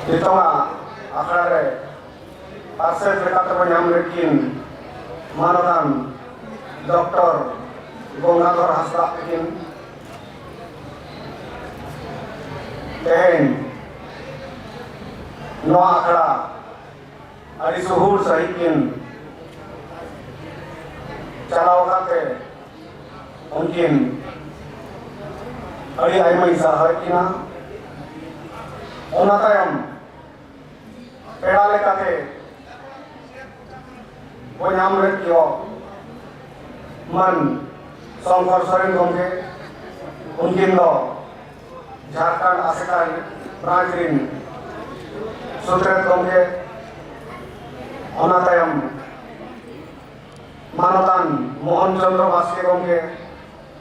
ᱱᱤᱛᱚᱜᱟᱜ ᱟᱠᱷᱲᱟ ᱨᱮ ᱯᱟᱨᱥᱮᱛ ᱞᱮᱠᱟᱛᱮᱵᱚ ᱧᱟᱢ ᱞᱮᱫ ᱠᱤᱱ ᱢᱟᱱᱚᱛᱟᱱ ᱰᱚᱠᱴᱚᱨ ᱜᱚᱝᱜᱟᱫᱷᱚᱨ ᱦᱟᱸᱥᱫᱟᱜ ᱛᱟᱹᱠᱤᱱ᱾ ᱛᱮᱦᱮᱧ ᱱᱚᱣᱟ ᱟᱠᱷᱲᱟ ᱟᱹᱰᱤ ᱥᱩᱦᱩᱲ ᱥᱟᱺᱦᱤᱡ ᱠᱤᱱ ᱪᱟᱞᱟᱣ ᱟᱠᱟᱫ ᱛᱮ ᱩᱱᱠᱤᱱ ᱟᱹᱰᱤ ᱟᱭᱢᱟᱧ ᱥᱟᱨᱦᱟᱣᱮᱫ ᱠᱤᱱᱟ᱾ ᱚᱱᱟ ᱛᱟᱭᱚᱢ ᱯᱮᱲᱟ ᱞᱮᱠᱟᱛᱮ ᱵᱚ ᱧᱟᱢ ᱞᱮᱫ ᱠᱚ ᱢᱟᱱ ᱥᱚᱝᱠᱚᱨ ᱥᱚᱨᱮᱱ ᱜᱚᱢᱠᱮ, ᱩᱱᱠᱤᱱ ᱫᱚ ᱡᱷᱟᱲᱠᱷᱚᱸᱰ ᱟᱥᱮᱠᱟ ᱵᱨᱟᱧᱪ ᱨᱤᱱ ᱥᱩᱛᱨᱮᱛ ᱜᱚᱢᱠᱮ, ᱚᱱᱟ ᱛᱟᱭᱚᱢ ᱢᱟᱱᱚᱛᱟᱱ ᱢᱳᱦᱚᱱ ᱪᱚᱸᱫᱽᱨᱚ ᱵᱟᱥᱠᱮ ᱜᱚᱢᱠᱮ,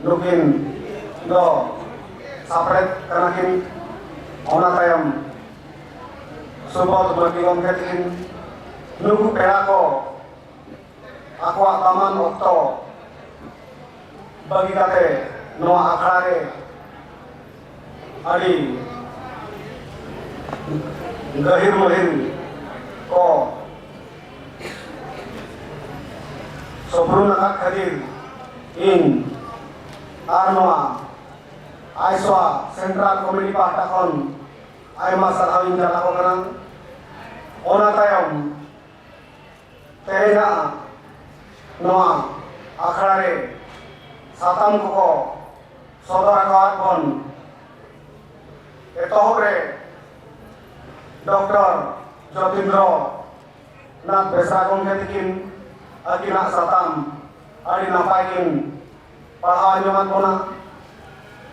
ᱱᱩᱠᱤᱱ ᱫᱚ ᱥᱟᱯᱲᱮᱫ ᱠᱟᱱᱟ ᱠᱤᱱ᱾ ᱚᱱᱟ ᱛᱟᱭᱚᱢ ᱥᱩᱵᱳᱫᱷ ᱢᱟᱹᱨᱰᱤ ᱜᱚᱢᱠᱮ ᱛᱟᱹᱠᱤᱱ, ᱱᱩᱠᱩ ᱯᱮᱲᱟ ᱠᱚ ᱟᱠᱚᱣᱟᱜ ᱫᱟᱢᱟᱱ ᱚᱠᱛᱚ ᱵᱟᱹᱜᱤ ᱠᱟᱛᱮ ᱱᱚᱣᱟ ᱟᱠᱷᱲᱟ ᱨᱮ ᱟᱹᱰᱤ ᱜᱟᱹᱦᱤᱨ ᱢᱟᱹᱦᱤᱨ ᱠᱚ ᱥᱚᱯᱨᱩᱱ ᱟᱠᱟᱫ ᱠᱷᱟᱹᱛᱤᱨ ᱤᱧ ᱟᱨ ᱱᱚᱣᱟ ᱟᱭᱥᱚᱣᱟ ᱥᱮᱱᱴᱨᱟᱞ ᱠᱚᱢᱤᱴᱤ ᱯᱟᱦᱴᱟ ᱠᱷᱚᱱ ᱟᱭᱢᱟ ᱥᱟᱨᱦᱟᱣ ᱤᱧ ᱪᱟᱞ ᱟᱠᱚ ᱠᱟᱱᱟ᱾ ᱚᱱᱟ ᱛᱟᱭᱚᱢ ᱛᱮᱦᱮᱧᱟᱜ ᱱᱚᱣᱟ ᱟᱠᱷᱲᱟ ᱨᱮ ᱥᱟᱛᱟᱢ ᱠᱚᱠᱚ ᱥᱚᱫᱚᱨ ᱟᱠᱟᱫ ᱵᱚᱱ᱾ ᱮᱛᱚᱦᱚᱵ ᱨᱮ ᱰᱚᱠᱴᱚᱨ ᱡᱚᱛᱤᱱᱫᱨᱚ ᱱᱟᱛᱷ ᱵᱮᱥᱨᱟ ᱜᱚᱢᱠᱮ ᱛᱤᱠᱤᱱ ᱟᱹᱠᱤᱱᱟᱜ ᱥᱟᱛᱟᱢ ᱟᱹᱰᱤ ᱱᱟᱯᱟᱭ ᱠᱤᱱ ᱯᱟᱲᱦᱟᱣ ᱟᱸᱡᱚᱢᱟᱫ ᱵᱚᱱᱟ᱾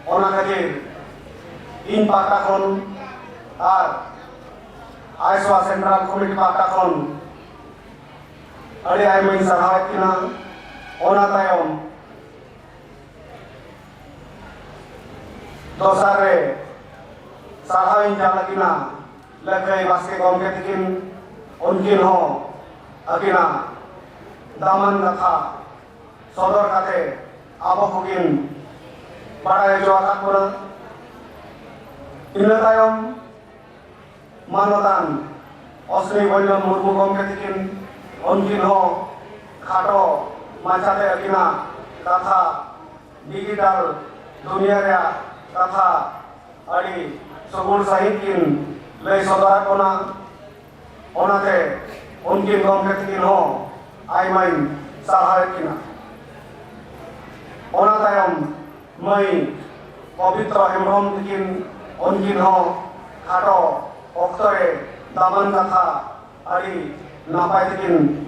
ᱚᱱᱟ ᱠᱷᱟᱹᱛᱤᱨ ᱤᱧ ᱯᱟᱦᱴᱟ ᱠᱷᱚᱱ ᱟᱨ ᱟᱭᱥᱚᱣᱟ ᱥᱮᱱᱴᱨᱟᱞ ᱠᱚᱢᱤᱴᱤ ᱯᱟᱦᱴᱟ ᱠᱷᱚᱱ ᱟᱹᱰᱤ ᱟᱭᱢᱟᱧ ᱥᱟᱨᱦᱟᱣᱮᱫ ᱠᱤᱱᱟ᱾ ᱚᱱᱟ ᱛᱟᱭᱚᱢ ᱫᱚᱥᱟᱨ ᱨᱮ ᱥᱟᱨᱦᱟᱣᱤᱧ ᱪᱟᱞ ᱟᱹᱠᱤᱱᱟ ᱞᱟᱹᱠᱷᱟᱹᱭ ᱵᱟᱥᱠᱮ ᱜᱚᱢᱠᱮ ᱛᱤᱠᱤᱱ, ᱩᱱᱠᱤᱱ ᱦᱚᱸ ᱟᱹᱠᱤᱱᱟᱜ ᱫᱟᱢᱟᱱ ᱠᱟᱛᱷᱟ ᱥᱚᱫᱚᱨ ᱠᱟᱛᱮ ᱟᱵᱚ ᱠᱚᱠᱤᱱ ᱵᱟᱲᱟᱭ ᱦᱚᱪᱚ ᱟᱠᱟᱫ ᱵᱚᱱᱟ᱾ ᱤᱱᱟᱹ ᱛᱟᱭᱚᱢ ᱢᱟᱱᱚᱛᱟᱱ ᱚᱥᱱᱤ ᱵᱚᱧᱡᱚᱱ ᱢᱩᱨᱢᱩ ᱜᱚᱢᱠᱮ ᱛᱤᱠᱤᱱ, ᱩᱱᱠᱤᱱ ᱦᱚᱸ ᱠᱷᱟᱴᱚ ᱢᱟᱪᱷᱟᱛᱮ ᱟᱹᱠᱤᱱᱟᱜ ᱠᱟᱛᱷᱟ, ᱰᱤᱡᱤᱴᱟᱞ ᱫᱩᱱᱤᱭᱟᱹ ᱨᱮᱭᱟᱜ ᱠᱟᱛᱷᱟ ᱟᱹᱰᱤ ᱥᱩᱜᱩᱲ ᱥᱟᱺᱦᱤᱡ ᱠᱤᱱ ᱞᱟᱹᱭ ᱥᱚᱫᱚᱨᱟᱫ ᱵᱚᱱᱟ᱾ ᱚᱱᱟᱛᱮ ᱩᱱᱠᱤᱱ ᱜᱚᱢᱠᱮ ᱛᱤᱠᱤᱱ ᱦᱚᱸ ᱟᱭᱢᱟᱧ ᱥᱟᱨᱦᱟᱣᱮᱫ ᱠᱤᱱᱟ᱾ ᱚᱱᱟ ᱛᱟᱭᱚᱢ ᱢᱟᱹᱭ ᱯᱚᱵᱤᱛᱨᱚ ᱦᱮᱢᱵᱨᱚᱢ ᱛᱤᱠᱤᱱ, ᱩᱱᱠᱤᱱ ᱦᱚᱸ ᱠᱷᱟᱴᱚ ᱚᱠᱛᱚ ᱨᱮ ᱫᱟᱢᱟᱱ ᱠᱟᱛᱷᱟ ᱟᱹᱰᱤ ᱱᱟᱯᱟᱭ ᱛᱮᱠᱤᱱ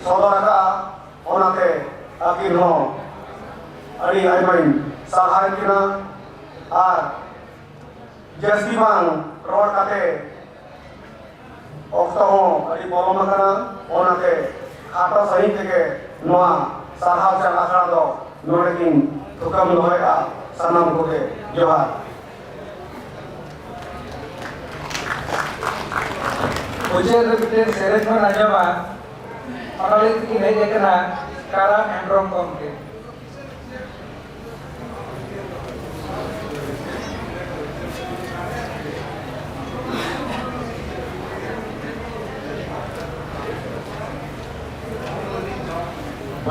ᱥᱚᱫᱚᱨ ᱟᱠᱟᱫᱼᱟ᱾ ᱚᱱᱟᱛᱮ ᱟᱹᱠᱤᱱ ᱦᱚᱸ ᱟᱹᱰᱤ ᱟᱭᱢᱟᱧ ᱥᱟᱨᱦᱟᱣᱮᱫ ᱠᱤᱱᱟ᱾ ᱟᱨ ᱡᱟᱹᱥᱛᱤ ᱵᱟᱝ ᱨᱚᱲ ᱠᱟᱛᱮ ᱚᱠᱛᱚ ᱦᱚᱸ ᱟᱹᱰᱤ ᱯᱚᱞᱚᱢ ᱟᱠᱟᱱᱟ, ᱚᱱᱟᱛᱮ ᱠᱷᱟᱴᱚ ᱥᱟᱺᱦᱤᱡ ᱛᱮᱜᱮ ᱱᱚᱣᱟ ᱥᱟᱨᱦᱟᱣ ᱪᱟᱞ ᱟᱠᱷᱲᱟ ᱫᱚ ᱱᱚᱰᱮ ᱜᱤᱧ ᱛᱷᱩᱠᱟᱹᱢ ᱫᱚᱦᱚᱭᱮᱫᱼᱟ᱾ ᱥᱟᱱᱟᱢ ᱠᱚᱜᱮ ᱡᱚᱦᱟᱨ᱾ ᱢᱩᱪᱟᱹᱫ ᱨᱮ ᱢᱤᱫᱴᱮᱱ ᱥᱮᱨᱮᱧ ᱵᱚᱱ ᱟᱸᱡᱚᱢᱟ, ᱚᱱᱟ ᱞᱟᱹᱜᱤᱫ ᱛᱮᱠᱤᱱ ᱦᱮᱡ ᱟᱠᱟᱱᱟ ᱠᱟᱨᱟᱢ ᱦᱮᱢᱵᱨᱚᱢ ᱜᱚᱢᱠᱮ᱾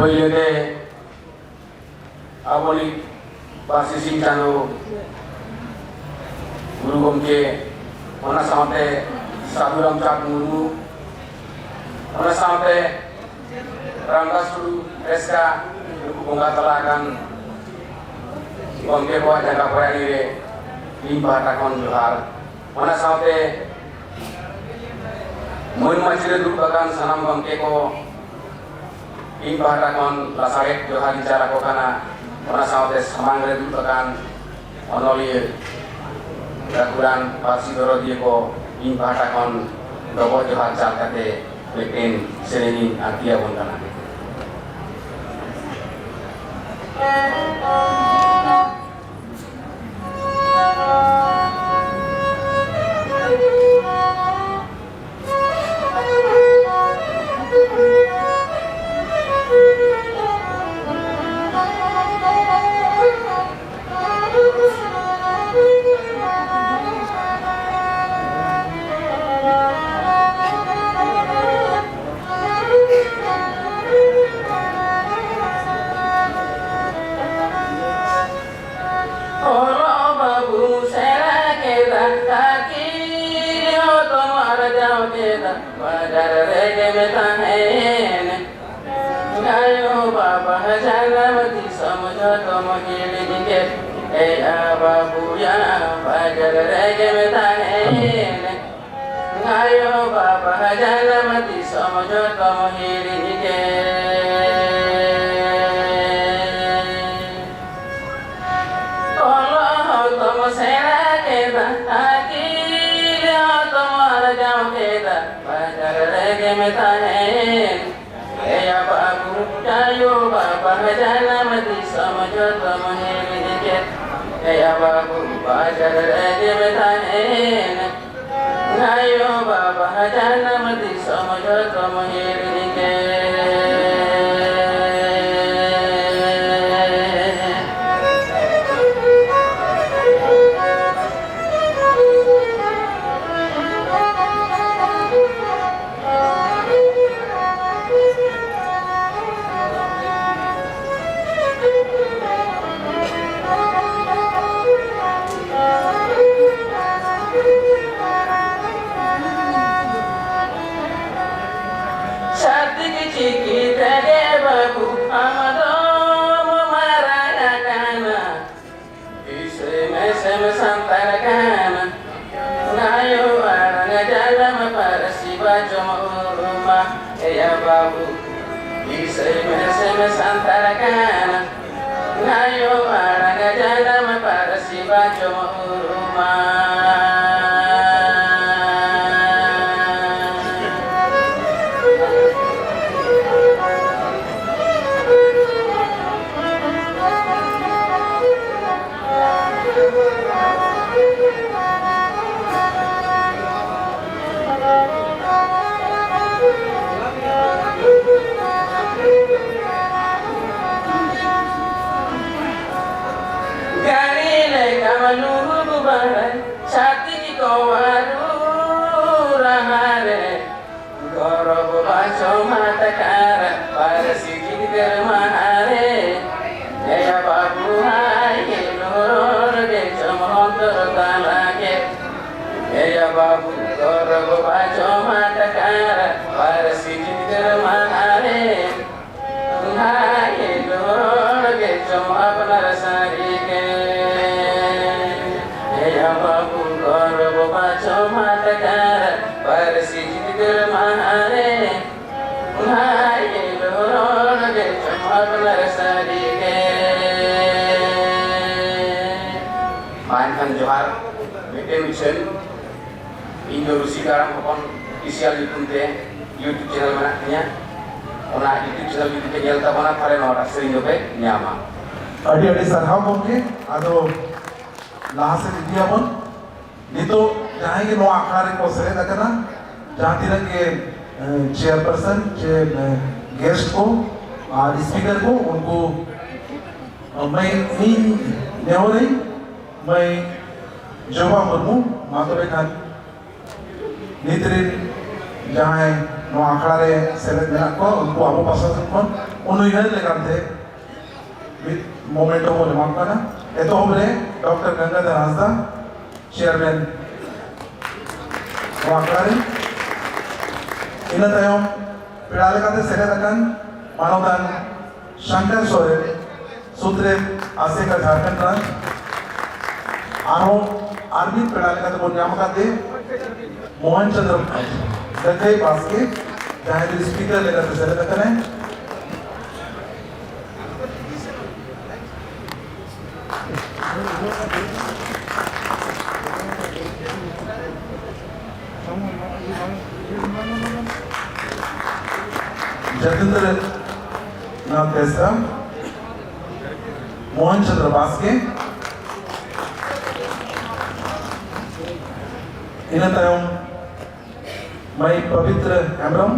ᱯᱳᱭᱞᱳ ᱛᱮ ᱟᱵᱚᱱᱤᱡ ᱯᱟᱹᱨᱥᱤ ᱥᱤᱧ ᱪᱟᱸᱫᱳ ᱜᱩᱨᱩ ᱜᱚᱢᱠᱮ, ᱚᱱᱟ ᱥᱟᱶᱛᱮ ᱥᱟᱹᱫᱷᱩ ᱨᱟᱢᱪᱟᱸᱫᱽ ᱢᱩᱨᱢᱩ, ᱚᱱᱟ ᱥᱟᱶᱛᱮ ᱨᱟᱢᱫᱟᱥ ᱴᱩᱰᱩ ᱵᱮᱥᱨᱟ, ᱱᱩᱠᱩ ᱵᱚᱸᱜᱟ ᱛᱟᱞᱟ ᱟᱠᱟᱱ ᱜᱚᱢᱠᱮ ᱠᱚᱣᱟᱜ ᱡᱟᱸᱜᱟ ᱯᱟᱭᱟᱱᱤ ᱨᱮ ᱤᱧ ᱯᱟᱦᱴᱟ ᱠᱷᱚᱱ ᱡᱚᱦᱟᱨ᱾ ᱚᱱᱟ ᱥᱟᱶᱛᱮ ᱢᱟᱹᱱ ᱢᱟᱹᱪᱤ ᱨᱮ ᱫᱩᱲᱩᱵ ᱟᱠᱟᱱ ᱥᱟᱱᱟᱢ ᱜᱚᱢᱠᱮ ᱠᱚ ᱤᱧ ᱯᱟᱦᱴᱟ ᱠᱷᱚᱱ ᱞᱟᱥᱟᱲᱦᱮᱫ ᱡᱚᱦᱟᱨ ᱤᱧ ᱪᱟᱞ ᱟᱠᱚ ᱠᱟᱱᱟ᱾ ᱚᱱᱟ ᱥᱟᱶᱛᱮ ᱥᱟᱢᱟᱝ ᱨᱮ ᱫᱩᱲᱩᱵ ᱟᱠᱟᱱ ᱚᱱᱚᱞᱤᱭᱟᱹ, ᱜᱟᱹᱠᱷᱩᱲᱟᱱ ᱯᱟᱹᱨᱥᱤ ᱫᱚᱨᱚᱫᱤᱭᱟᱹ ᱠᱚ ᱤᱧ ᱯᱟᱦᱴᱟ ᱠᱷᱚᱱ ᱰᱚᱵᱚᱜ ᱡᱚᱦᱟᱨ ᱪᱟᱞ ᱠᱟᱛᱮ ᱢᱤᱫᱴᱮᱱ ᱥᱮᱨᱮᱧ ᱤᱧ ᱟᱹᱨᱛᱤ ᱟᱵᱚᱱ ᱠᱟᱱᱟ᱾ ᱚᱞᱚᱜ ᱵᱟᱹᱵᱩᱢ ᱥᱮᱬᱟ ᱠᱮᱫᱟ, ᱟᱹᱠᱤᱞ ᱦᱚᱸᱛᱚᱢ ᱟᱨᱡᱟᱣ ᱠᱮᱫᱟ, ᱵᱟᱡᱟᱨ ᱨᱮᱜᱮᱢ ᱛᱟᱦᱮᱸᱭᱮᱱ᱾ ᱟᱭᱳ ᱵᱟᱵᱟ ᱡᱟᱱᱟᱢ ᱫᱤᱥᱚᱢ ᱡᱚᱛᱚᱢ ᱦᱤᱲᱤᱧ ᱠᱮᱫ, ᱮᱭᱟ ᱵᱟᱹᱵᱩᱭᱟ, ᱵᱟᱡᱟᱨ ᱨᱮᱜᱮᱢ ᱛᱟᱦᱮᱸᱭᱮᱱ᱾ ᱟᱭᱳ ᱵᱟᱵᱟ ᱡᱟᱱᱟᱢ ᱫᱤᱥᱚᱢ ᱡᱚᱛᱚᱢ ᱦᱤᱲᱤᱧ ᱠᱮᱫ᱾ ᱚᱞᱚᱜ ᱦᱚᱸᱛᱚᱢ ᱥᱮᱬᱟ ᱠᱮᱫᱟ, ᱟᱹᱠᱤᱞ ᱦᱚᱸᱛᱚᱢ ᱟᱨᱡᱟᱣ ᱠᱮᱫᱟ, ᱵᱟᱡᱟᱨ ᱨᱮᱜᱮᱢ ᱛᱟᱦᱮᱸᱭᱮᱱ᱾ ᱮᱭᱟ ᱵᱟᱹᱵᱩ, ᱟᱭᱳ ᱵᱟᱵᱟ ᱡᱟᱱᱟᱢ ᱫᱤᱥᱚᱢ ᱡᱚᱛᱚᱢ ᱦᱤᱲᱤᱧ ᱠᱮᱫ᱾ ᱮᱭᱟ ᱵᱟᱹᱵᱩ, ᱵᱟᱡᱟᱨ ᱨᱮᱜᱮᱢ ᱛᱟᱦᱮᱸᱭᱮᱱ᱾ ᱟᱭᱳ ᱵᱟᱵᱟ ᱡᱟᱱᱟᱢ ᱫᱤᱥᱚᱢ ᱡᱚᱛᱚᱢ ᱦᱤᱲᱤᱧ ᱠᱮᱫ᱾ ᱥᱮᱢᱮ ᱥᱮᱢᱮ ᱥᱟᱱᱛᱟᱲ ᱠᱟᱱᱟ, ᱟᱭᱳ ᱟᱲᱟᱝ ᱡᱟᱱᱟᱢ ᱯᱟᱹᱨᱥᱤ ᱵᱟᱪᱚᱢ ᱩᱨᱩᱢᱟ᱾ ᱮᱭᱟ ᱵᱟᱹᱵᱩ, ᱫᱤᱥᱟᱹᱭ ᱢᱮ ᱥᱮᱢᱮ ᱥᱟᱱᱛᱟᱲ ᱠᱟᱱᱟ, ᱟᱭᱳ ᱟᱲᱟᱝ ᱡᱟᱱᱟᱢ ᱯᱟᱹᱨᱥᱤ ᱵᱟᱪᱚᱢ ᱩᱨᱩᱢᱟ᱾ ᱜᱟᱹᱲᱤ ᱞᱮᱠᱟᱢ ᱞᱩᱦᱩᱠ ᱵᱟᱲᱟᱭ, ᱪᱷᱟᱹᱛᱤᱠ ᱠᱚᱣᱟᱜ ᱨᱩ ᱨᱟᱦᱟ ᱨᱮ᱾ ᱜᱚᱨᱚᱵ ᱵᱟᱪᱚᱢ ᱟᱴᱠᱟᱨ ᱯᱟᱹᱨᱥᱤ ᱡᱤᱛᱠᱟᱹᱨ ᱢᱟᱦᱟ ᱨᱮ᱾ ᱮᱭᱟ ᱵᱟᱹᱵᱩ ᱦᱟᱭ ᱦᱮᱞᱳ ᱨᱚᱲ ᱜᱮ ᱪᱚᱢ ᱚᱱᱛᱚᱨ ᱛᱟᱞᱟ ᱜᱮ᱾ ᱮᱭᱟ ᱵᱟᱹᱵᱩ ᱜᱚᱨᱚᱵ ᱵᱟᱪᱚᱢ ᱟᱴᱠᱟᱨ ᱯᱟᱹᱨᱥᱤ ᱡᱤᱛᱠᱟᱹᱨ ᱢᱟᱦᱟ ᱨᱮ᱾ ᱦᱟᱭ ᱦᱮᱞᱳ ᱨᱚᱲ ᱜᱮ ᱪᱚᱢ ᱟᱯᱱᱟᱨ ᱥᱟᱹᱨᱤ ᱜᱮ᱾ ᱮᱭᱟ ᱵᱟᱹᱵᱩ ᱜᱚᱨᱚᱵ ᱵᱟᱪᱚᱢ ᱟᱴᱠᱟᱨ ᱯᱟᱹᱨᱥᱤ ᱡᱤᱛᱠᱟᱹᱨ ᱢᱟᱦᱟ ᱨᱮ᱾ ᱦᱟᱭ ᱦᱮᱞᱳ ᱨᱚᱲ ᱜᱮ ᱪᱚᱢ ᱟᱯᱱᱟᱨ ᱥᱟᱹᱨᱤ ᱜᱮ᱾ ᱢᱟ ᱮᱱᱠᱷᱟᱱ ᱡᱚᱦᱟᱨ, ᱢᱤᱫᱴᱮᱱ ᱢᱤᱫᱴᱮᱱ᱾ ᱤᱧ ᱫᱚ ᱨᱩᱥᱤᱠᱟ ᱦᱟᱲᱟᱢ ᱦᱚᱯᱚᱱ ᱚᱯᱷᱤᱥᱤᱭᱟᱞ ᱧᱩᱛᱩᱢ ᱛᱮ YouTube ᱪᱮᱱᱮᱞ ᱢᱮᱱᱟᱜ ᱛᱤᱧᱟ᱾ ᱚᱱᱟ YouTube ᱪᱮᱱᱮᱞ ᱡᱩᱫᱤ ᱯᱮ ᱧᱮᱞ ᱛᱟᱵᱚᱱᱟ, ᱛᱟᱦᱞᱮ ᱱᱚᱣᱟᱴᱟᱜ ᱥᱮᱨᱮᱧ ᱫᱚᱯᱮ ᱧᱟᱢᱟ᱾ ᱟᱹᱰᱤ ᱟᱹᱰᱤ ᱥᱟᱨᱦᱟᱣ ᱜᱚᱢᱠᱮ᱾ ᱟᱫᱚ ᱞᱟᱦᱟ ᱥᱮᱫ ᱤᱫᱤᱭᱟᱵᱚᱱ᱾ ᱱᱤᱛᱚᱜ ᱡᱟᱦᱟᱸᱭ ᱜᱮ ᱱᱚᱣᱟ ᱟᱠᱷᱲᱟ ᱨᱮᱠᱚ ᱥᱮᱞᱮᱫ ᱟᱠᱟᱱᱟ, ᱡᱟᱦᱟᱸ ᱛᱤᱱᱟᱹᱜ ᱜᱮ ᱪᱮᱭᱟᱨᱯᱟᱨᱥᱚᱱ ᱪᱮ ᱜᱮᱥᱴ ᱠᱚ ᱟᱨ ᱥᱯᱤᱠᱟᱨ ᱠᱚ, ᱩᱱᱠᱩ ᱢᱟᱹᱭ ᱤᱧ ᱱᱮᱦᱚᱨᱟᱹᱧ, ᱢᱟᱹᱭ ᱡᱚᱵᱟ ᱢᱩᱨᱢᱩ, ᱢᱟ ᱛᱚᱵᱮ ᱠᱷᱟᱱ ᱱᱤᱛ ᱨᱤᱱ ᱡᱟᱦᱟᱸᱭ ᱱᱚᱣᱟ ᱟᱠᱷᱲᱟ ᱨᱮ ᱥᱮᱞᱮᱫ ᱢᱮᱱᱟᱜ ᱠᱚᱣᱟ, ᱩᱱᱠᱩ ᱟᱵᱚ ᱯᱟᱥᱴᱟ ᱥᱮᱫ ᱠᱷᱚᱱ ᱩᱱᱩᱭᱦᱟᱹᱨ ᱞᱮᱠᱟᱱᱛᱮ ᱢᱤᱫ ᱢᱳᱢᱮᱱᱴᱳ ᱵᱚᱱ ᱮᱢᱟ ᱠᱚ ᱠᱟᱱᱟ᱾ ᱮᱛᱚᱦᱚᱵ ᱨᱮ ᱰᱚᱠᱴᱚᱨ ᱜᱚᱝᱜᱟᱫᱷᱚᱨ ᱦᱟᱸᱥᱫᱟ, ᱪᱮᱭᱟᱨᱢᱮᱱ ᱱᱚᱣᱟ ᱟᱠᱷᱲᱟ ᱨᱮ᱾ ᱤᱱᱟᱹ ᱛᱟᱭᱚᱢ ᱯᱮᱲᱟ ᱞᱮᱠᱟᱛᱮ ᱥᱮᱞᱮᱫ ᱟᱠᱟᱱ ᱢᱟᱱᱚᱛᱟᱱ ᱥᱚᱝᱠᱚᱨ ᱥᱚᱨᱮᱱ, ᱥᱩᱛᱨᱮᱛ ᱟᱥᱮᱠᱟ ᱡᱷᱟᱲᱠᱷᱚᱸᱰ ᱵᱨᱟᱧᱪ, ᱟᱨᱦᱚᱸ ᱟᱨ ᱢᱤᱫ ᱯᱮᱲᱟ ᱞᱮᱠᱟᱛᱮ ᱵᱚᱱ ᱧᱟᱢ ᱟᱠᱟᱫᱮ ᱢᱳᱦᱚᱱ ᱪᱚᱸᱫᱽᱨᱚ ᱜᱟᱹᱠᱷᱟᱹᱭ ᱵᱟᱥᱠᱮ, ᱡᱟᱦᱟᱸᱭ ᱫᱚ ᱥᱯᱤᱠᱟᱨ ᱞᱮᱠᱟᱛᱮ ᱥᱮᱞᱮᱫ ᱟᱠᱟᱱᱟᱭ᱾ ᱡᱟᱛᱤᱱᱫᱨᱚ ᱱᱟᱛᱷ ᱵᱮᱥᱨᱟ, ᱢᱳᱦᱚᱱ ᱪᱚᱸᱫᱽᱨᱚ ᱵᱟᱥᱠᱮ, ᱤᱱᱟᱹ ᱛᱟᱭᱚᱢ ᱢᱟᱹᱭ ᱯᱚᱵᱤᱛᱨᱚ ᱦᱮᱢᱵᱨᱚᱢ,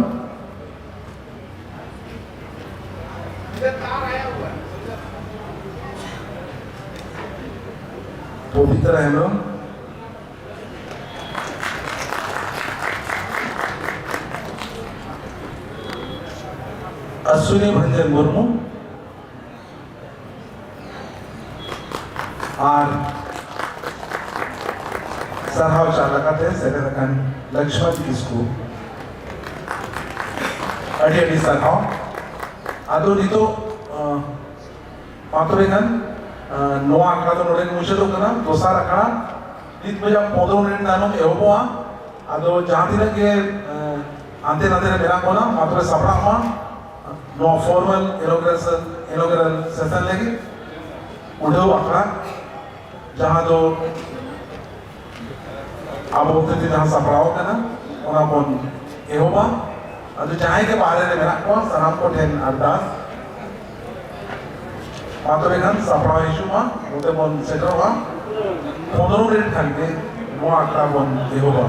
ᱯᱚᱵᱤᱛᱨᱚ ᱦᱮᱢᱵᱨᱚᱢ, ᱚᱥᱣᱤᱱᱤ ᱵᱷᱚᱧᱡᱚᱱ ᱢᱩᱨᱢᱩ, ᱟᱨ ᱥᱟᱨᱦᱟᱣ ᱪᱟᱞ ᱞᱮᱠᱟᱛᱮ ᱥᱮᱴᱮᱨ ᱟᱠᱟᱱ ᱞᱚᱠᱥᱢᱚᱱ ᱠᱤᱥᱠᱩ, ᱟᱹᱰᱤ ᱟᱹᱰᱤ ᱥᱟᱨᱦᱟᱣ᱾ ᱟᱫᱚ ᱱᱤᱛᱚᱜ, ᱟᱸ, ᱢᱟ ᱛᱚᱵᱮ ᱠᱷᱟᱱ, ᱟᱸ, ᱱᱚᱣᱟ ᱟᱠᱷᱲᱟ ᱫᱚ ᱱᱚᱰᱮ ᱜᱮ ᱢᱩᱪᱟᱹᱫᱚᱜ ᱠᱟᱱᱟ᱾ ᱫᱚᱥᱟᱨ ᱟᱠᱷᱲᱟ ᱱᱤᱛ ᱵᱟᱡᱟᱜ ᱯᱚᱱᱨᱚ ᱢᱤᱱᱤᱴ ᱛᱟᱭᱱᱚᱢ ᱮᱦᱚᱵᱚᱜᱼᱟ᱾ ᱟᱫᱚ ᱡᱟᱦᱟᱸ ᱛᱤᱱᱟᱹᱜ ᱜᱮ, ᱟᱸ, ᱦᱟᱱᱛᱮ ᱱᱟᱛᱮ ᱨᱮ ᱢᱮᱱᱟᱜ ᱵᱚᱱᱟ, ᱢᱟ ᱛᱚᱵᱮ ᱥᱟᱯᱲᱟᱜ ᱢᱟ ᱱᱚᱣᱟ formal inauguration, inaugural session ᱞᱟᱹᱜᱤᱫ ᱩᱰᱷᱟᱹᱣ ᱟᱠᱷᱲᱟ, ᱡᱟᱦᱟᱸ ᱫᱚ ᱟᱵᱚ ᱦᱚᱛᱮᱛᱮ ᱡᱟᱦᱟᱸ ᱥᱟᱯᱲᱟᱣ ᱟᱠᱟᱱᱟ, ᱚᱱᱟ ᱵᱚᱱ ᱮᱦᱚᱵᱟ᱾ ᱟᱫᱚ ᱡᱟᱦᱟᱸᱭ ᱜᱮ ᱵᱟᱦᱨᱮ ᱨᱮ ᱢᱮᱱᱟᱜ ᱠᱚᱣᱟ, ᱥᱟᱱᱟᱢ ᱠᱚ ᱴᱷᱮᱱ ᱟᱨᱫᱟᱥ, ᱢᱟ ᱛᱚᱵᱮ ᱠᱷᱟᱱ ᱥᱟᱯᱲᱟᱣ ᱦᱤᱡᱩᱜ ᱢᱟ, ᱱᱚᱛᱮ ᱵᱚᱱ ᱥᱮᱴᱮᱨᱚᱜᱼᱟ᱾ ᱯᱚᱱᱨᱚ ᱢᱤᱱᱤᱴ ᱠᱷᱟᱱ ᱜᱮ ᱱᱚᱣᱟ ᱟᱠᱷᱲᱟ ᱵᱚᱱ ᱮᱦᱚᱵᱟ᱾